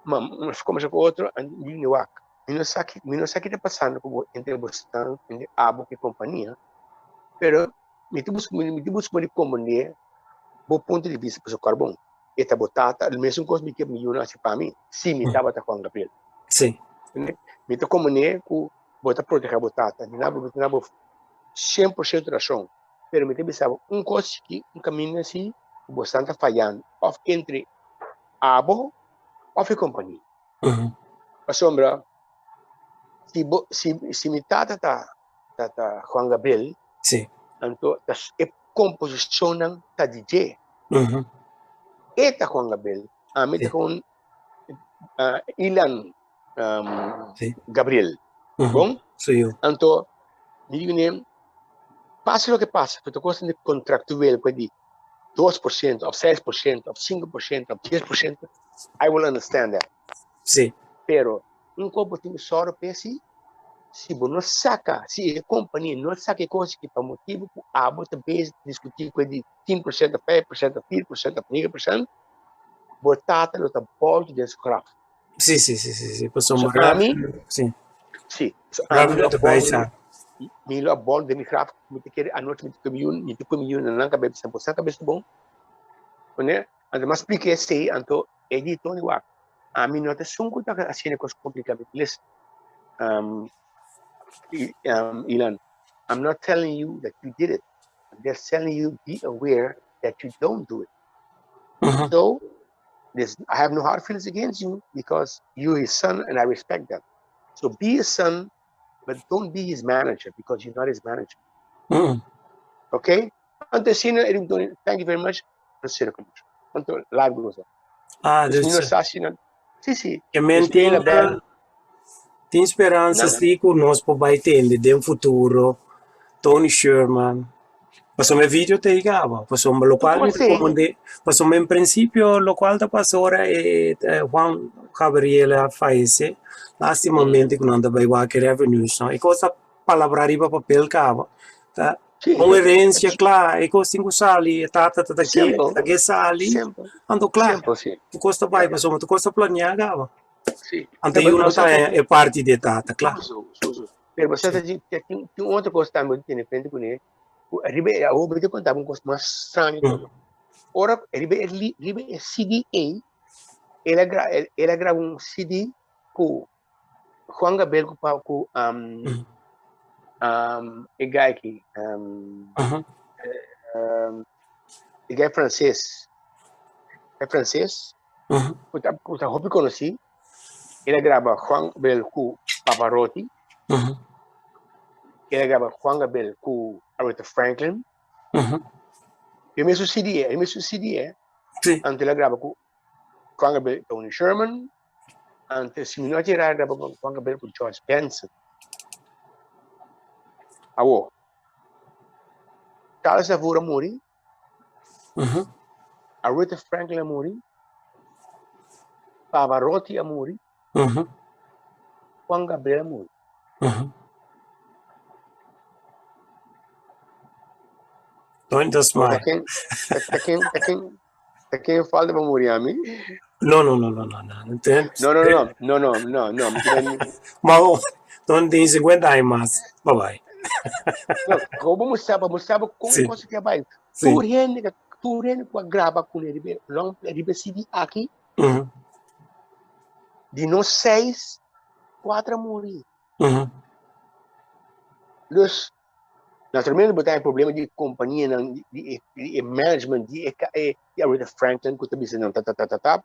ma nos kombersa ku otro, mi di, wak, mi no sa ki, mi no sa ki ta pasando ku bo, entre bosnan, entre abo ku e kompania. Pero mi ta busca mi ta busca di comprende bo punto di vista pasobra carbon e ta bo tata, e mesun cos mi ke mi yunan haci pa mi si mi tabata Juan Gabriel. Sí. Mi ta comprende cu bo ta proteha bo tata, mi na bo na bo 100% rason, pero mi ta bisa bo un cos chiki, un caminda si cu bo esnan ta fayando of entre abo of e compania. Pasobra si bo si si mi tata ta ta ta Juan Gabriel, Sí. anto ta e composicionnan ta di dje. E ta Juan Gabriel, ami ta con Ilan Sí. Gabriel. Bon? Sí. Anto, mi di kuné, pase loke pase, ku ta kos di contractueel ku di 2% of 6% of 5% of 10%, I will understand that. Sí. Pero, un kos bo tin ku sòru p'e si, si bo no saka, si e kompania no saka e kos aki pa motibu ku abo ta bezig ta diskutí ku e di 10%, 5%, 4%, 9%, bo tata lo ta bòltu den su graf. Sí, sí, sí, sí, sí. Pasobra So, ami, sí. Sí. So, Graf ami lo lo ta bai bòltu, sa. mi lo a bòltu den mi graf, mi ta kere anochi mi ta kome yun, mi ta kome yun na nan kabes, bo sa kabes ta bon. Wanneer, anto mi a splika esei, anto e di Tony wak, Ami no ta esun ku ta hasiendo kos kompliká. Listen, Ilan, I'm not telling you that you did it. I'm just telling you be aware that you don't do it. So, this, I have no hard feelings against you because you're his son and I respect that. So be his son, but don't be his manager because you're not his manager. Okay? Anto asina, thank you very much. Anto, largo goza. Ah, Dus mi no dus sa si nan. Sí, sí. ke men Dus mi tin la bel. tin speransa No. si ku nos por bai tende den futuro Tony Sherman. Pasobra e video ta yegaba, pasobra lokual mi ta komprende, pasobra en prinsipio lokual ta pasa ora e Juan Gabriel a fayesé, lastimamente ku nan ta bai wak e revenues no, e kos ta palabrá riba papel kaba, ta Sí, un herencia kla, e kos tin ku sali, e tata ta ke, Simpel. ta ke sali, Simpel. anto kla, Simpel, sí. tur kos ta bai pasobra tur kos ta planeá kaba. Sí. Anto Pero yu nan bo sa ta e parti di e tata, kla. So, so, so. Pero bo sa ta di, tin, tin otro kos tambe ku tene frente kuné, ku riba e, awor bo ta konta bo un kos mas straño todo. Ora riba e li, riba e CD ei, el a gra, el a graba un CD ku Juan Gabriel ku pa ku um, um, e guy aki, um, um, e guy frances, e frances, ku ta, ku ta hopi konosí, el a graba Juan Gabriel ku Pavarotti, el a graba Juan Gabriel ku Aretha Franklin, e mesun CD, e mesun CD, Sí. anto el a graba ku Juan Gabriel, Tony Sherman, Antes, si mi no a jera graba con Juan Gabriel cu George Benson. Awo, Charles Navour a muri, Aretha Franklin a muri, Pavarotti a muri, Juan Gabriel a muri. Don't just Ta smile. ken, ta ken, ta ken, Ta ken falta pa muri ami? No, no, no, no, no, no. No, no, no, no, no, no, no. Ma don tin 50 aña mas. Bye bye. No, como mo sabe, mo sabe como Sí. cosa que vai. Sí. Tur hende, tur hende ku a graba ku ne ribe, long ribe CD aki, di nos seis, cuatro a muri. Dus, Naturalmente bo ta e problema di kompanianan, di e management di e di Aretha Franklin ku ta bisa nan ta ta ta ta ta.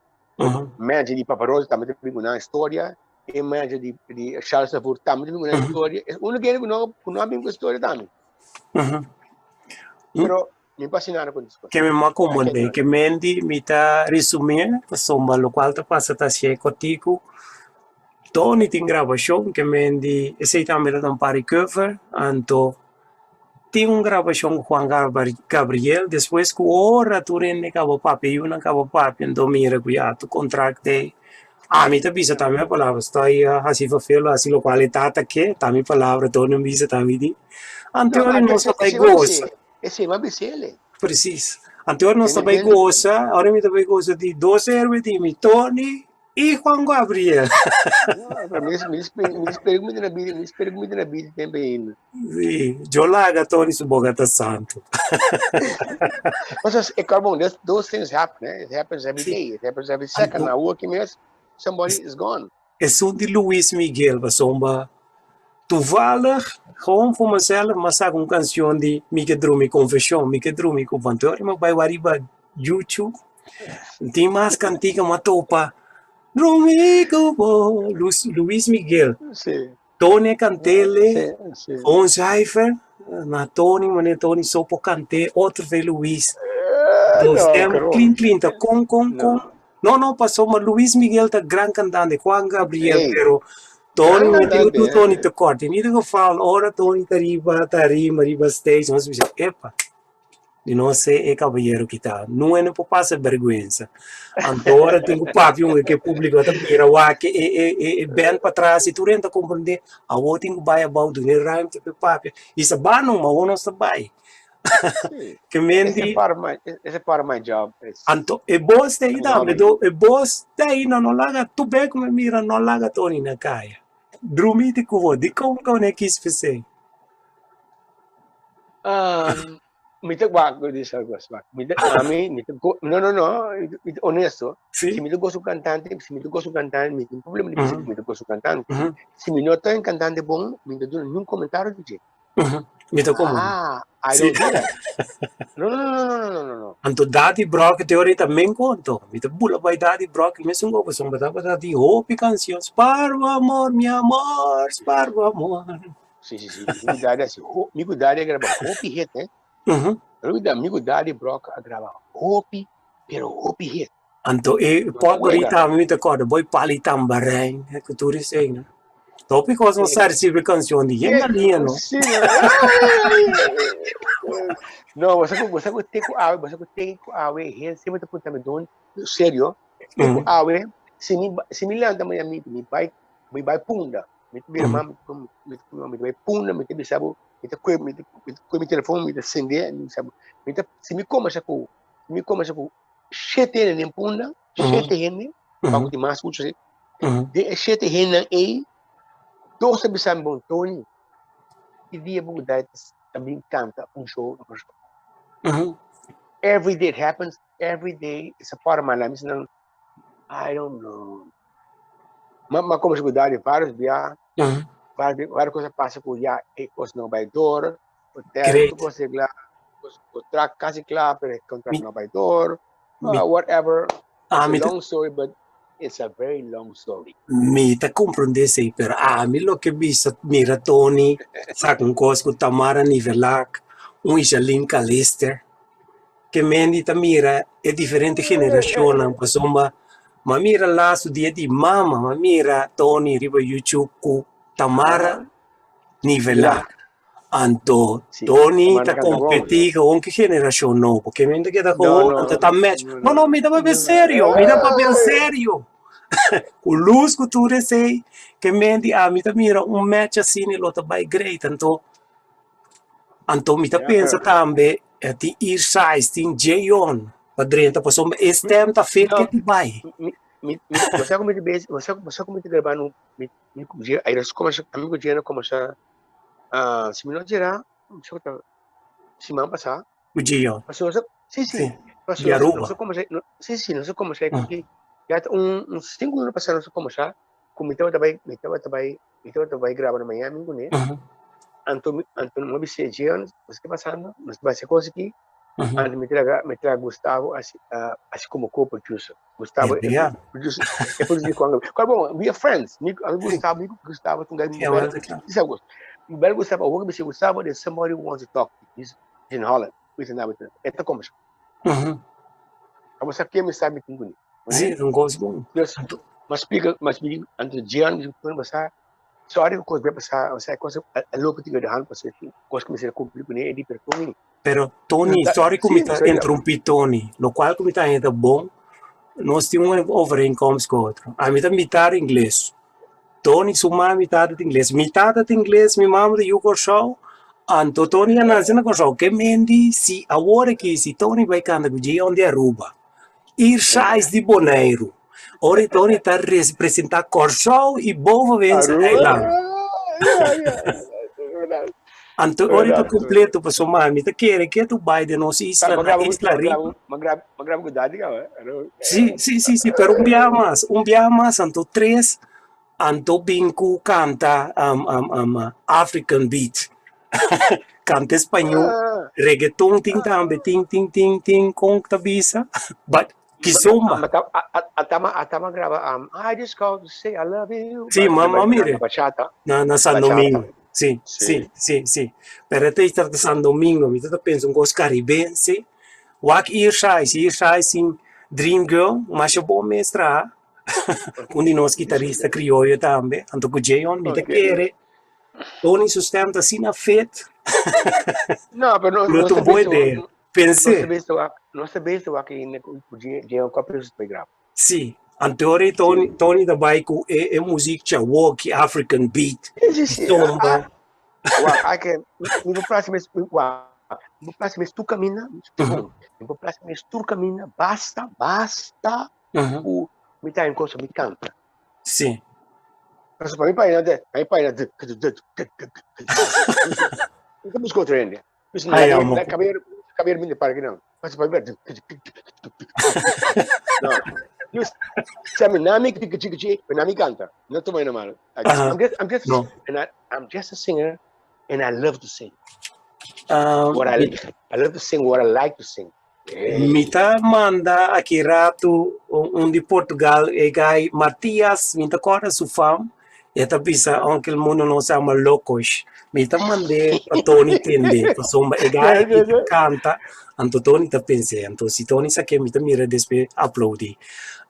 Manager di Pavarotti tambe ta bin ku nan historia, e manager di di Charles Navour tambe ta bin ku nan historia. E unu kende ku no ku no a bin ku historia tambe. Pero mi pa hasi nada ku esei. Ke mi a komprende, ke men di mi ta resumí pasobra lokual ta pasa ta hasié kòrtiku. Tony tin grabashon ke men di esei tambe ta un par di cover, anto tin un grabashon ku Juan Gabriel despues ku ora tur hende kaba papia yunan kaba papia anto mira ku ya tur kontrakt ei ami ta bisa tambe mi palabra stoi hasi fafel hasi lokual e tata ke ta mi palabra Tony a bisa ta mi di anto ora nos ta bai gosa. Presis anto ora nos ta bai gosa ora mi ta bai gosa di dos herbe di mi Tony. I Juan Gabriel. No, mi mi mi spera ku mi ta na bida, mi spera ku mi ta na bida tempu ainda. Sí, yo laga Tony su boca ta santo. Mas e carbon, those things happen, eh? It happens every day, it happens every second. Now, working is, somebody is gone. Esun di Luis Miguel pasobra toevallig gewoon voor mezelf m'a saka un cancion di Mi ke drumi confesion, mi ke drumi ku bo. Anto mi bai wak riba YouTube tin mas cantica m'a topa drumi ku bo Luis Miguel. Tony a cant'ele gewoon zuiver ma Tony manera Tony so por cant'e otro fe Luis. Dos stem clean clean ta con con con. No no pasobra Luis Miguel ta gran cantante Juan Gabriel pero Tony mi tin ku Tony ta corta in ieder geval ora Tony ta riba tarima riba stage nos bisa epa di nos e e caballero ki ta no e no por pasa berguensa anto ora tin ku papia un ke publico ta mira wak e e e e band patras y tur hende ta comprende awor tin ku bai abou duna e ruimte pa e papia y sa ba numa awor nos ta bai. Ke men di. Ese part of my job. Anto e bos ta ei tambe do e bos ta ei no no laga tu be ku mi mira no laga Tony na kaya. Drumi di ku bo dikon ku ne kis p'esei? Mi ta wak ku di sa kos wak. Mi ta ami mi ta go no no no mi ta honesto. Si mi ta gosta un kantante si mi ta gosta un kantante mi tin problema di bisa ku mi ta gosta un kantante. Si mi no ta un kantante bon mi no ta duna niun komentario di dje. Mi ta como. Ah, I don't do that. No, no, no, no, no, no, no, no. Anto Daddy Brock te ahorita men conto. Mi ta bula bay Daddy Brock mesun gogo son bata bata di hopi canción. Sparbo amor, mi amor, sparbo amor. Sí, sí, sí. Mi ku Daddy así, ho, mi ku Daddy a graba hopi hit, eh. Mi ku Daddy Brock a graba hopi, pero hopi hit. Anto e pot ahorita mi ta corda boy pali tambarijn, eh, ku tur esei, no? Topi cos no sa recibe canción di yen galinha, no? Sí, no, você ku você ku te ku awe, você ku te ku awe, hen sempre ta punta mi don, serio, te ku awe, si mi si mi lanta mañana mi mi bai mi bai punda, mi ta bira mama mi mi bai punda, mi ta bisa bo, mi ta kue mi ta kue mi telefon, mi ta sende, mi bisa bo, mi ta si mi komesa ku si mi komesa ku shete hende den punda, shete hende, pa ku tin mas mucho así. Den e shete hendenan ei, dos a bisa mi, bon, Tony, ki dia bo ku dai ta bin kanta un show na Kòrsou? Every day it happens, every day it's a part of my life. Mi bisa nan, I don't know. Ma ma komo ku dai varios bia, varios varios kos a pasa ku ya e kos no bai door, hotel, tur kos regla, kontrakt kasi kla, pero e kontrakt no bai door. Whatever. It's a long story, but it's a very long story. Mi ta comprende esei, pero ami loke bisa mira Tony saka un kos ku Tamara Nivelak, un Ishalin Calister, ke Mendy ta mira e diferente generashonnan pasobra m'a mira lastu dia di mama, m'a mira Tony riba YouTube ku Tamara Nivelak. Anto Tony ta competi gewoon cu generacion nobo. Ke men ta keda gewoon, anto ta match. No, no, mi ta papia serio, mi ta papia serio. Cu luz cu tur esey, ke men di ami ta mira un match asina lo ta bay great. Anto, anto mi ta pensa tambe e tin Earsize, tin Jayon pa drenta pasobra e stem ta fit ke ti bay. Mi, mi, mi, bo sa cu mi ta bes, bo sa, bo sa cu mi ta graba no, mi, mi cu Jay, ay, nos comenzá, ami cu Jay no comenzá Ah, si mi no jera, mi ta siman pasá. Ku Gio. Paso nos sí, sí. Sí. Paso Di Aruba. nos kombersá, sí, sí, nos kombersá ku ki ya ta un un sinku luna pasá nos kombersá ku mi tabata bai, mi tabata bai, mi tabata bai graba na Miami kuné. Anto mi, anto mi a bis'é, Gion, nos ke pasando, nos ta bai hasi kos aki. Anto mi traga, mi traga Gustavo hasi, hasi komo co-producer. Gustavo e Yeah. producer, e producer Juan Gabriel. Cual bon, we are friends. Mi, ami Gustavo, mi Gustavo tunga mi Yeah, bel, well, claro. isa Gustavo. Mi bel Gustavo, awor mi Gustavo, there's somebody who wants to talk to you. He's in Holland. He's in Aberdeen. Eta como. Amo sa que mi sabe tin kuni. Sí, un cos bon. Dus, mas speaker, mas mi anto Jean mi pone basa sorry ku kos bai pasa, osea kos a lope tin de hand pasa kos ku mi ser kumpli kuné e di pero Tony. Pero Tony, sorry ku mi ta interrumpí Tony, lokual ku mi ta haña ta bon, nos tin un overeenkomst ku otro. Ami ta mitar ingles, Tony su mami tata ta ingles, mi tata ta ingles, mi mama ta yu Kòrsou, anto Tony a nase na Kòrsou. Ke mendi si awor aki si Tony bai kanta ku Jeon di Aruba, Irshais di Boneiru. Ora Tony ta representá Kòrsou i Bovenwense Eiland. Anto ora ta kompleto pasobra mi ta kere ke tu bai den nos isla na isla riba. Sí, sí, sí, sí, pero un biaha mas, un biaha mas, anto tres, anto bin ku kanta African beat. Kanta español, reggaeton tin tambe, tin, tin, tin, tin, kon ta bisa? But Kizomba. Atama graba I just called to say I love you. Sí, m'a mira. Na, na San Domingo. Sí, sí, sí, sí. Pero e ta ta San Domingo, mi ta pensa un kos karibense. Wak Irshai, si Irshai sin Dream Girl, masha bon mes traha. Un di nos kitarista krioyo tambe. Anto ku Jeon, mi ta kere Tony su stem ta asina fit. No, pero no, no ta un bon idea. Pensé. Nos ta bezig wak ainda ku Jeon Copper su ta graba. Sí, anto Tony, Tony ta bai ku e, e muziek chawoki, African beat, Sí, sí, sí. zomba. Wak, ai ke, mi por plasi mes, wak, mi por plasi mes tur kaminda, mi por plasi mes tur kaminda, basta, basta ku mi ta en kosa, mi kanta. Sí. Paso pa mi paina de, pa mi paina de, de, de, de, de, de. Mi ta buska otro hende. Pues Ay, amo. la cabello, cabello mi para que no. Paso pa mi No. Yo sa mi nami ki ki ki pero nami canta. No toma na malo. I just, I'm just, I'm just, No. and I, I'm just a singer and I love to sing. Um, What I, I love to sing what I like to sing. Mi ta manda aki ratu un di Portugal, e guy Matias, mi ta kòrda su fam, e ta bisa aunke el mundo nos ama locos. Mi ta mand'é pa Tony tende, pasobra e guy aki ta kanta, anto Tony ta pens'é. Anto si Tony sa ke mi ta mira despues aplaudí.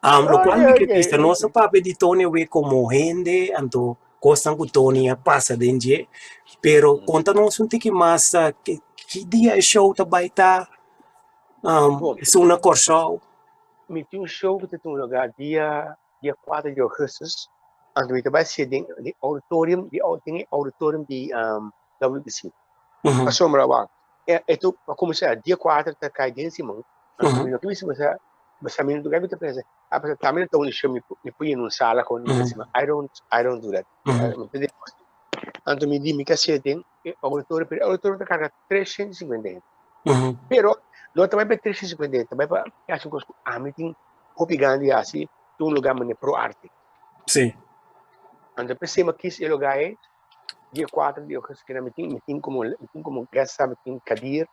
Lokual mi ke bisa, nos a papia di Tony awe komo hende, anto kosnan ku Tony a pasa den dje, pero konta nos un tiki mas ki dia e show ta bai ta, esun na Kòrsou. Mi tin un show ku ta tuma lugá dia dia kuater di ougùstùs, anto mi ta bai siña den den ouditorium di den e ouditorium di WBC. Pasobra wak e tur pa kuminsá dia kuater ta kai den siman, anto mi no ke bisa bo sa mi no ta pensa Ah, pero tambe ta un show mi mi pui in un sala con mm -hmm. I don't I don't do that. Mm -hmm. Anto mi di mi ka sete e auditorio, pero auditorio ta carga 350 gente. Mm -hmm. Pero no ta bai pa 350 gente, ta bai pa haci un cos cu ami tin hopi grandi haci, un lugar mane pro arte. Sí. Anto pensé ma kies e lugar e dia 4 di augustus que mi tin como guest mi tin Kadir,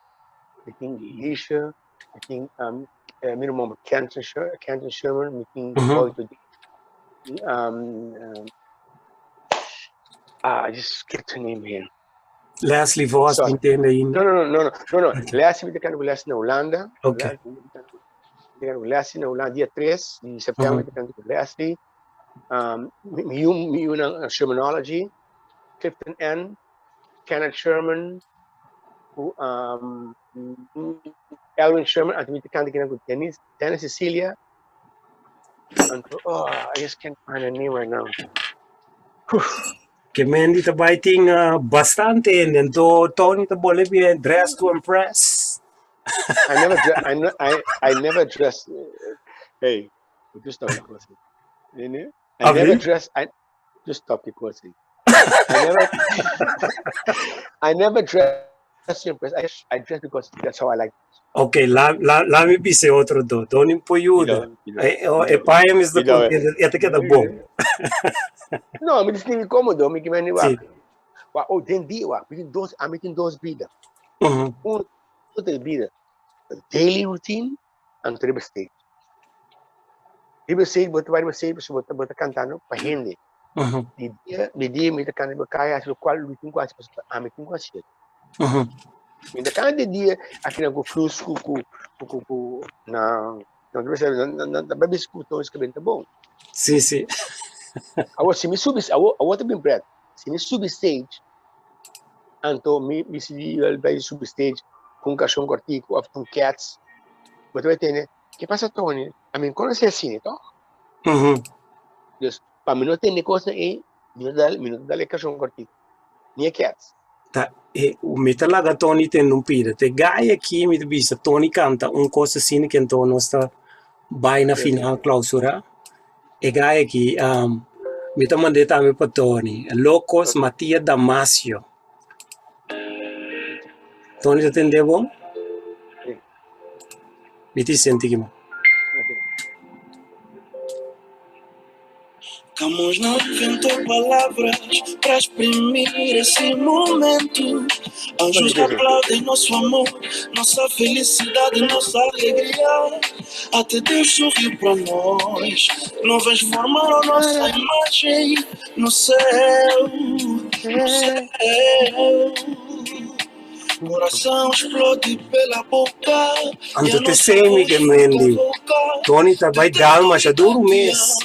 mi tin Lisha, Mi tin um, eh, mi ruman Kenton, Sher Kenton Sherman, mi tin Boy to um, um, ah, I just skipped her name here. Leslie Vos, Sorry. mi ntende ainda. No, no, no, no, no, no. Leslie, mi ta kanta ku Leslie na Hulanda. Okay. Leslie, mi ta kanta ku Leslie na Hulanda, dia 3 di september, mi ta kanta ku Leslie. Um, mi, mi, yu, mi yu na Shermanology, Clifton N, Kenneth Sherman, ku um, Elwin Sherman, anto mi ta kanta kinan ku Dennis, Dennis Cecilia. Anto, oh, I just can't find her name right now. Ke Mandy ta bai tin uh, bastante hende, anto Tony ta bole bien dress to impress. I never dress, I, ne- I, I never dress. Hey, just stop the question. I Ah, never really? dress. I just stop the question. I never, I never dress to impress. I dress because that's how I like. Ok, la, la, la mi bise otro do. Tony por yuda. E, o, e paia mi sta contento, e ta keda bon. No, mi ta cómodo, mi ke meni Sí. wak. Wa, oh, den dia wak, mi tin dos, ami tin dos bida. Un ta bida daily routine anto riba stage. Riba stage, bo ta bai riba stage, pasobra bo ta, bo ta kantando pa hende. Di dia, di dia mi ta kanta riba kaya, hasi lokual mi tin ku hasi, pasobra ami tin ku hasi. Mi ta kanta di dia akinan ku flus ku ku ku ku ku na na riba stage, na na na bai bisa ku todos ku ta bon. Sí, sí. Awor si mi subi, awor awor ta bin pret. Si mi subi stage, anto mi mi si bai subi stage ku un kashon kòrtiku òf un kèts, bo ta bai tende, ke pasa Tony? Ami no konosé asina tòg? Dus pa mi no tende kosnan ei, mi no ta mi no ta dal e kashon kòrtiku, ni e kèts. Ta e mi ta laga Tony tende un pida. Te gai aki mi ta bisa Tony kanta un kos asina ke anto nos ta bai na final klausurá. E guy aki, um, mi ta mand'é tambe pa Tony. Locos Matias Damasio. Tony ta tende bon? Sí. Mi tin senti ki man. Camões não inventou palavras para exprimir esse momento. Anjos aplaudem nosso amor, nossa felicidade, nossa alegria. Até Deus sorriu para nós. Nuvens formaram nossa imagem no céu, no céu. Coração explode pela boca. Anto te sei mi ke mendi. Tony ta bai dal masha duru mes.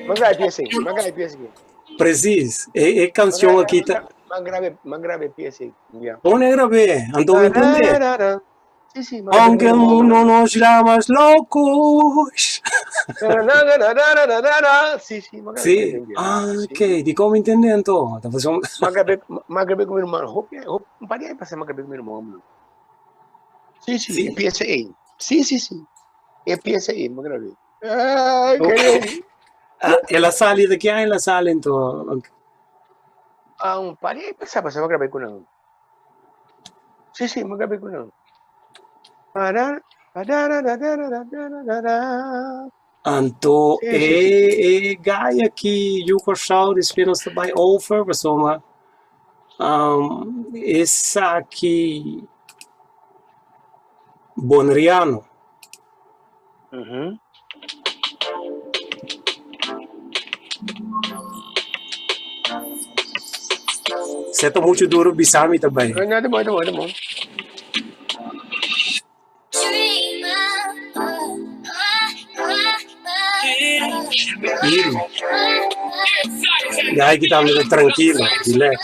Manga pieza aí, manga pieza aí. Precies. E, e canción aki ta. M'a grab'é, m'a grab'é pieza ei. Yeah. Tony a grab'é, anto mi entendé. Sí, sí, Aunque el mundo nos llama locos. Sí, sí, m'a grab'é Sí. pieza ei. Ah, ok. Di kon mi entendé anto? Ta pasó. M'a grab'é, m'a grab'é ku mi ruman. Hopi, hopi, un par di aña pasá m'a grab'é ku mi ruman. Sí, sí, Sí. e pieza ei. Sí, sí, sí. E pieza ei, m'a grab'é. Ay, Ok. qué Ah, el a sali de ki aña el a sali anto? Ah, un par di aña pasá, pasá m'a grab'é ku nan. Sí, sí, m'a grab'é ku nan. Anto Sí, e sí, sí. e guy aki yu Kòrsou despues nos ta bai over pasobra um, esaki Boneriano. Mhm. Se ta mucho duro bisa mi ta bai. No, no, ta bon, ta bon, ta bon. Iri. Guy ki tambe ta trankilo, relax.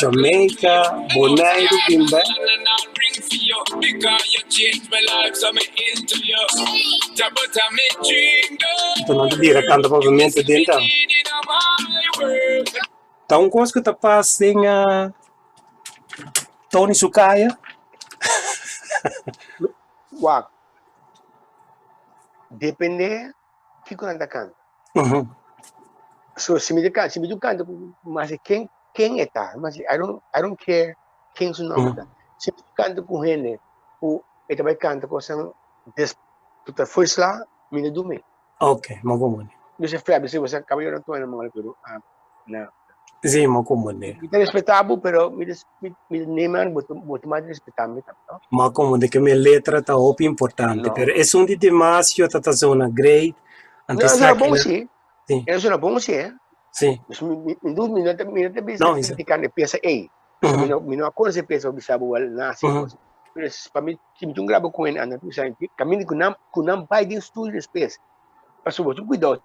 Jamaica, Boneiru bin bek. Anto nan ta bira kanta papiamento den ta. Ta un kos ku ta pas den Tony su kaya. Wak, depende kiko nan ta kanta. So si mi ta kanta, si mi ta kanta ku mas ken ken e ta, mas I don't I don't care ken su nomber ta. Si mi ta kanta ku hende ku e ta bai kanta kosan des ku ta first la, mi no dumi. Ok, mo komprende. Mi sa fla, mi sa boso kaba yora tuana mole pero ah na. Si, mo komprende. Mi ta respeta bo pero mi mi mi neman bo bo ta mas respeta mi tambe no. Mo komprende ke mi letra ta hopi importante, No. pero esun di Demasio ta ta zona great, No, anto e zona esaki bon na si. Si. E zona bon si eh. Si. Mi mi mi du mi no ta mi no ta bisa No, isa. criticando e pieza ey. Mi no mi no a conoce e pieza pa bisa bo wal nasi cos. Pero pa mi si mi tin un graba cu hende anda bisa caminda cu nan cu nan bay den studio despues. Pasobra bo tin cuidao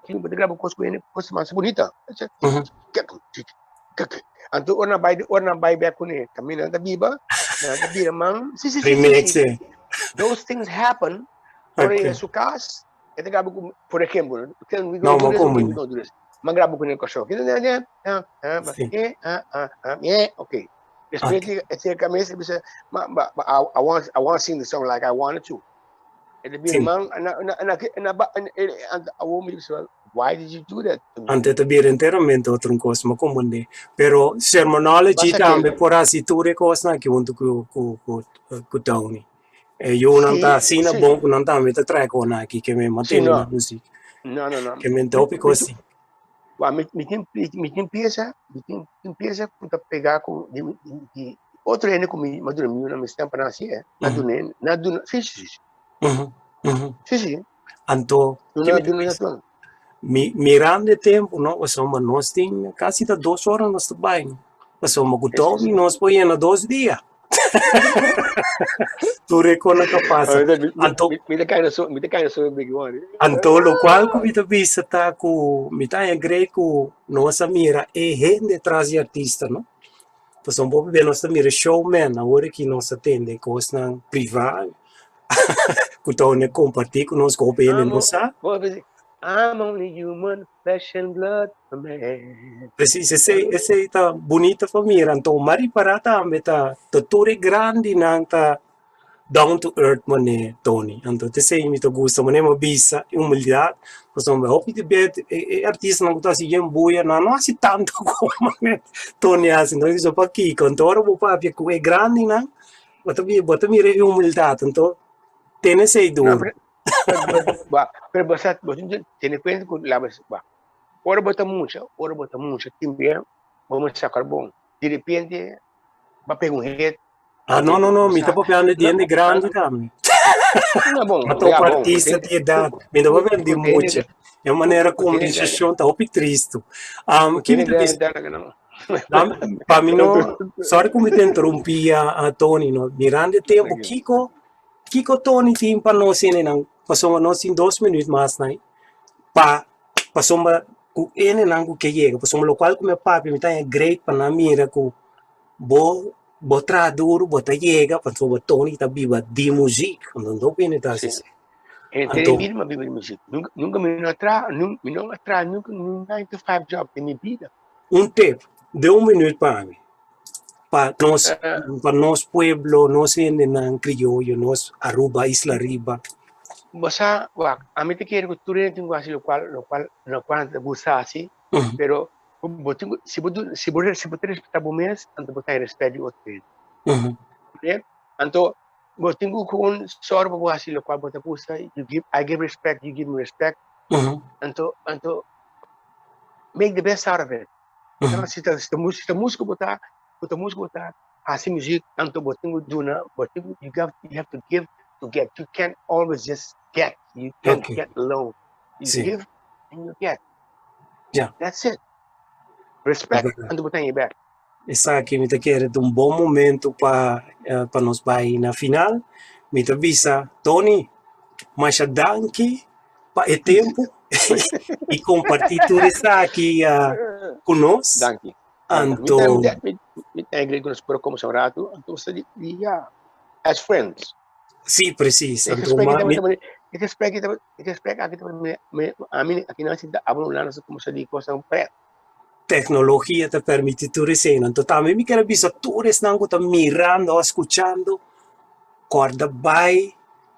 si bo ta graba cos cu hende cos ta mas bunita. Anto ora nan bay ora nan bay bek cune caminda nan ta biba nan ta bira man si si si Remix si eh. Those things happen ora Okay. yega su cas e ta graba cu por ehemplo No, mo como. M'a graba cu ne Kòrsou. Sí. Ok. Despues Okay. e chega mes e bisa ma ma ma I, I want I want to sing the song like I wanted to. E ta bira Sí. man na na na na ba and awor mi bisa why did you do that to me? Ante ta bira enteramente otro un kos, mo komprendé. Pero sermonology Basta tambe que por hasi tur e kosnan aki huntu ku ku ku ku Tony. E yunan Sí, ta asina sí. bon ku nan tambe ta trae kosnan aki ke men Sí, mantene no. na musik. No, no, no. Ke men ta Mi, hopi mi, kos si. wa, mi, mi tin, mi tin pieza, mi tin, tin pieza ku ta pega ku di, di, di otro hende ku mi, ma duna mi yunan mi stampa nan asi, eh. Na duna, na duna, sí, sí, sí. Sí, sí. Anto, Duna, ke mi ta duna, bisa? duna. Mi, mirando e tempo, no, pasobra nos tin kasi ta dos ora nos ta bai, no. Pasobra ku Sí, sí, Tony sí. nos por yena dos dia. Tur e kona ta pasa. Anto, Mi ta kai na so, mi ta kai na so big one. Anto lokual ku mi ta bisa ta ku mi ta haña grei ku nos a mira e hende tras di artista, no? Pasobra un poco bia nos ta mira showman, awor aki nos ta tende kosnan privá ku ta hone kompartí ku nos ku hopi hende no sa. I'm only human, flesh and blood, a man. Precies, esei, esei ta bunita pa mira. Anto m'a ripará tambe ta ta tur e grandinan ta down to earth manera Tony. Anto t'esei mi ta gusta manera mi a bisa e humildad pasobra hopi di bet e e artistanan ku ta hasi yen buya nan no hasi tantu komo manera Tony hasi. Anto mi bisa pakiko? Anto ora bo papia ku e grandinan bo ta bo ta mira e humildad. Anto tene esei duru. Pero bo sa, bo tene cuenta cu la ba. Ora bo ta mucha, ora bo ta mucha, tin bia bo mester saca bon. Di repente bo a pega un hit. Ah, no, no, no, mi ta papiando di hende grandi tambe. No, bon, Ma topa artista di edad, mi ta papiando di mucha. E manera conversacion ta hopi tristo. Um, ki mi ta bisa? Pa mi no, sorry cu mi ta interrumpi a Tony, no. Mirando e tempo, kiko Kiko Tony tin pa nos hendenan? Pasobra nos tin dos minuut mas nai pa pasobra ku hendenan ku ke yega. Pasobra lokual ku mi a papia mi ta haña great pa nan mira ku bo bo traha duru bo ta yega pasobra Tony ta biba di muzik. Anto no bini ta hasi esei. Henter e bida mi a biba di muzik. Nunka nunka mi no a traha mi no a traha nunka un nine to five job den mi bida. Un tip den un minuut pa mi. Pa nos, pa nos pueblo, nos hendenan crioyo, nos Aruba, Isla Riba. Bo sa, wak, ami ta kere ku tur hende tin ku hasi lokual, lokual, lokual nan ta gusta hasi, pero bo tin ku, si bo duna, si bo, si bo ta respetá bo mes, anto bo ta haña respet di otro hende. Oké? Anto, bo tin ku kon sòru pa bo hasi lokual bo ta gusta, you give, I give respect, you give me respect, anto, anto, make the best out of it. Então, si ta, si ta, si ta músico bo ta, bo ta músico bo ta, hasi music, anto bo tin ku duna, bo tin ku, you got, you have to give to get. You can't always just get. You can't get alone. You give and you get. That's it. Respect, anto bo ta haña bek. Esaki mi ta kere ta un bon momento pa pa nos bai na final. Mi ta bisa Tony, masha danki pa e tempu i kompartí tur esaki ku nos. Danki. Anto. Mi ta agree ku nos por kombersa un ratu, anto sa di ya, as friends. Sí, presis. E Anto gesprek ma mi e gesprek e gesprek aki ta mi ami aki nan sinta abra un lana kombersa di kosnan pret. Teknologia ta permití tur esei. Anto tambe mi ker a bisa tur esnan ku ta mirando òf skuchando, kòrda bai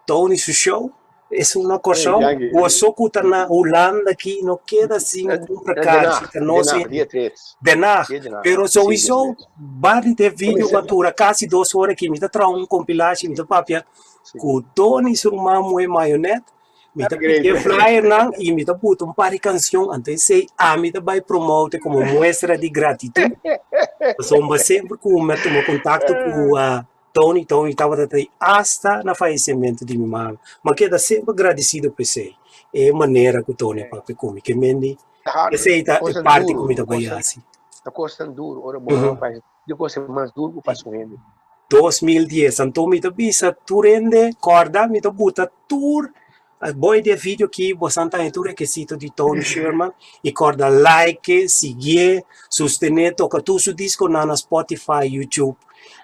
Tony su show. Esun na Kòrsou, boso ku ta na Hulanda aki no keda sin kumpra karchi, ta nos hende. Den Haag. Pero souiso bari den video ku a dura kasi dos ora aki, mi ta traha un kompilashi, mi ta papia ku Tony su ruman muhé Mayonet. Mi ta pidi e flyernan i mi ta buta un par di kanshon, anto esei ami ta bai promote komo muestra di gratitut. Pasobra semper ku mi a tuma kontakto ku Tony, Tony tabata ta ei asta na fayesementu di mi mama. Mi a keda semper gradisido pa esei, e manera ku Tony a papia ku mi. Ke men di esei ta e parti ku mi ta bai hasi. Ta kosnan duru ora bo mama fayese. Di kos e mas duru ku pasa un hende. 2010 anto mi ta bisa tur hende kòrda mi ta buta tur boy di e video aki bosan ta haña tur rekisito di Tony Sherman i kòrda like siguié sostené toka tur su diskonan na Spotify YouTube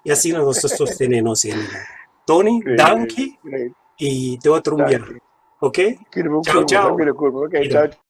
i asina nos ta sostené nos hendenan Tony danki i te otro un bia ok chao chao.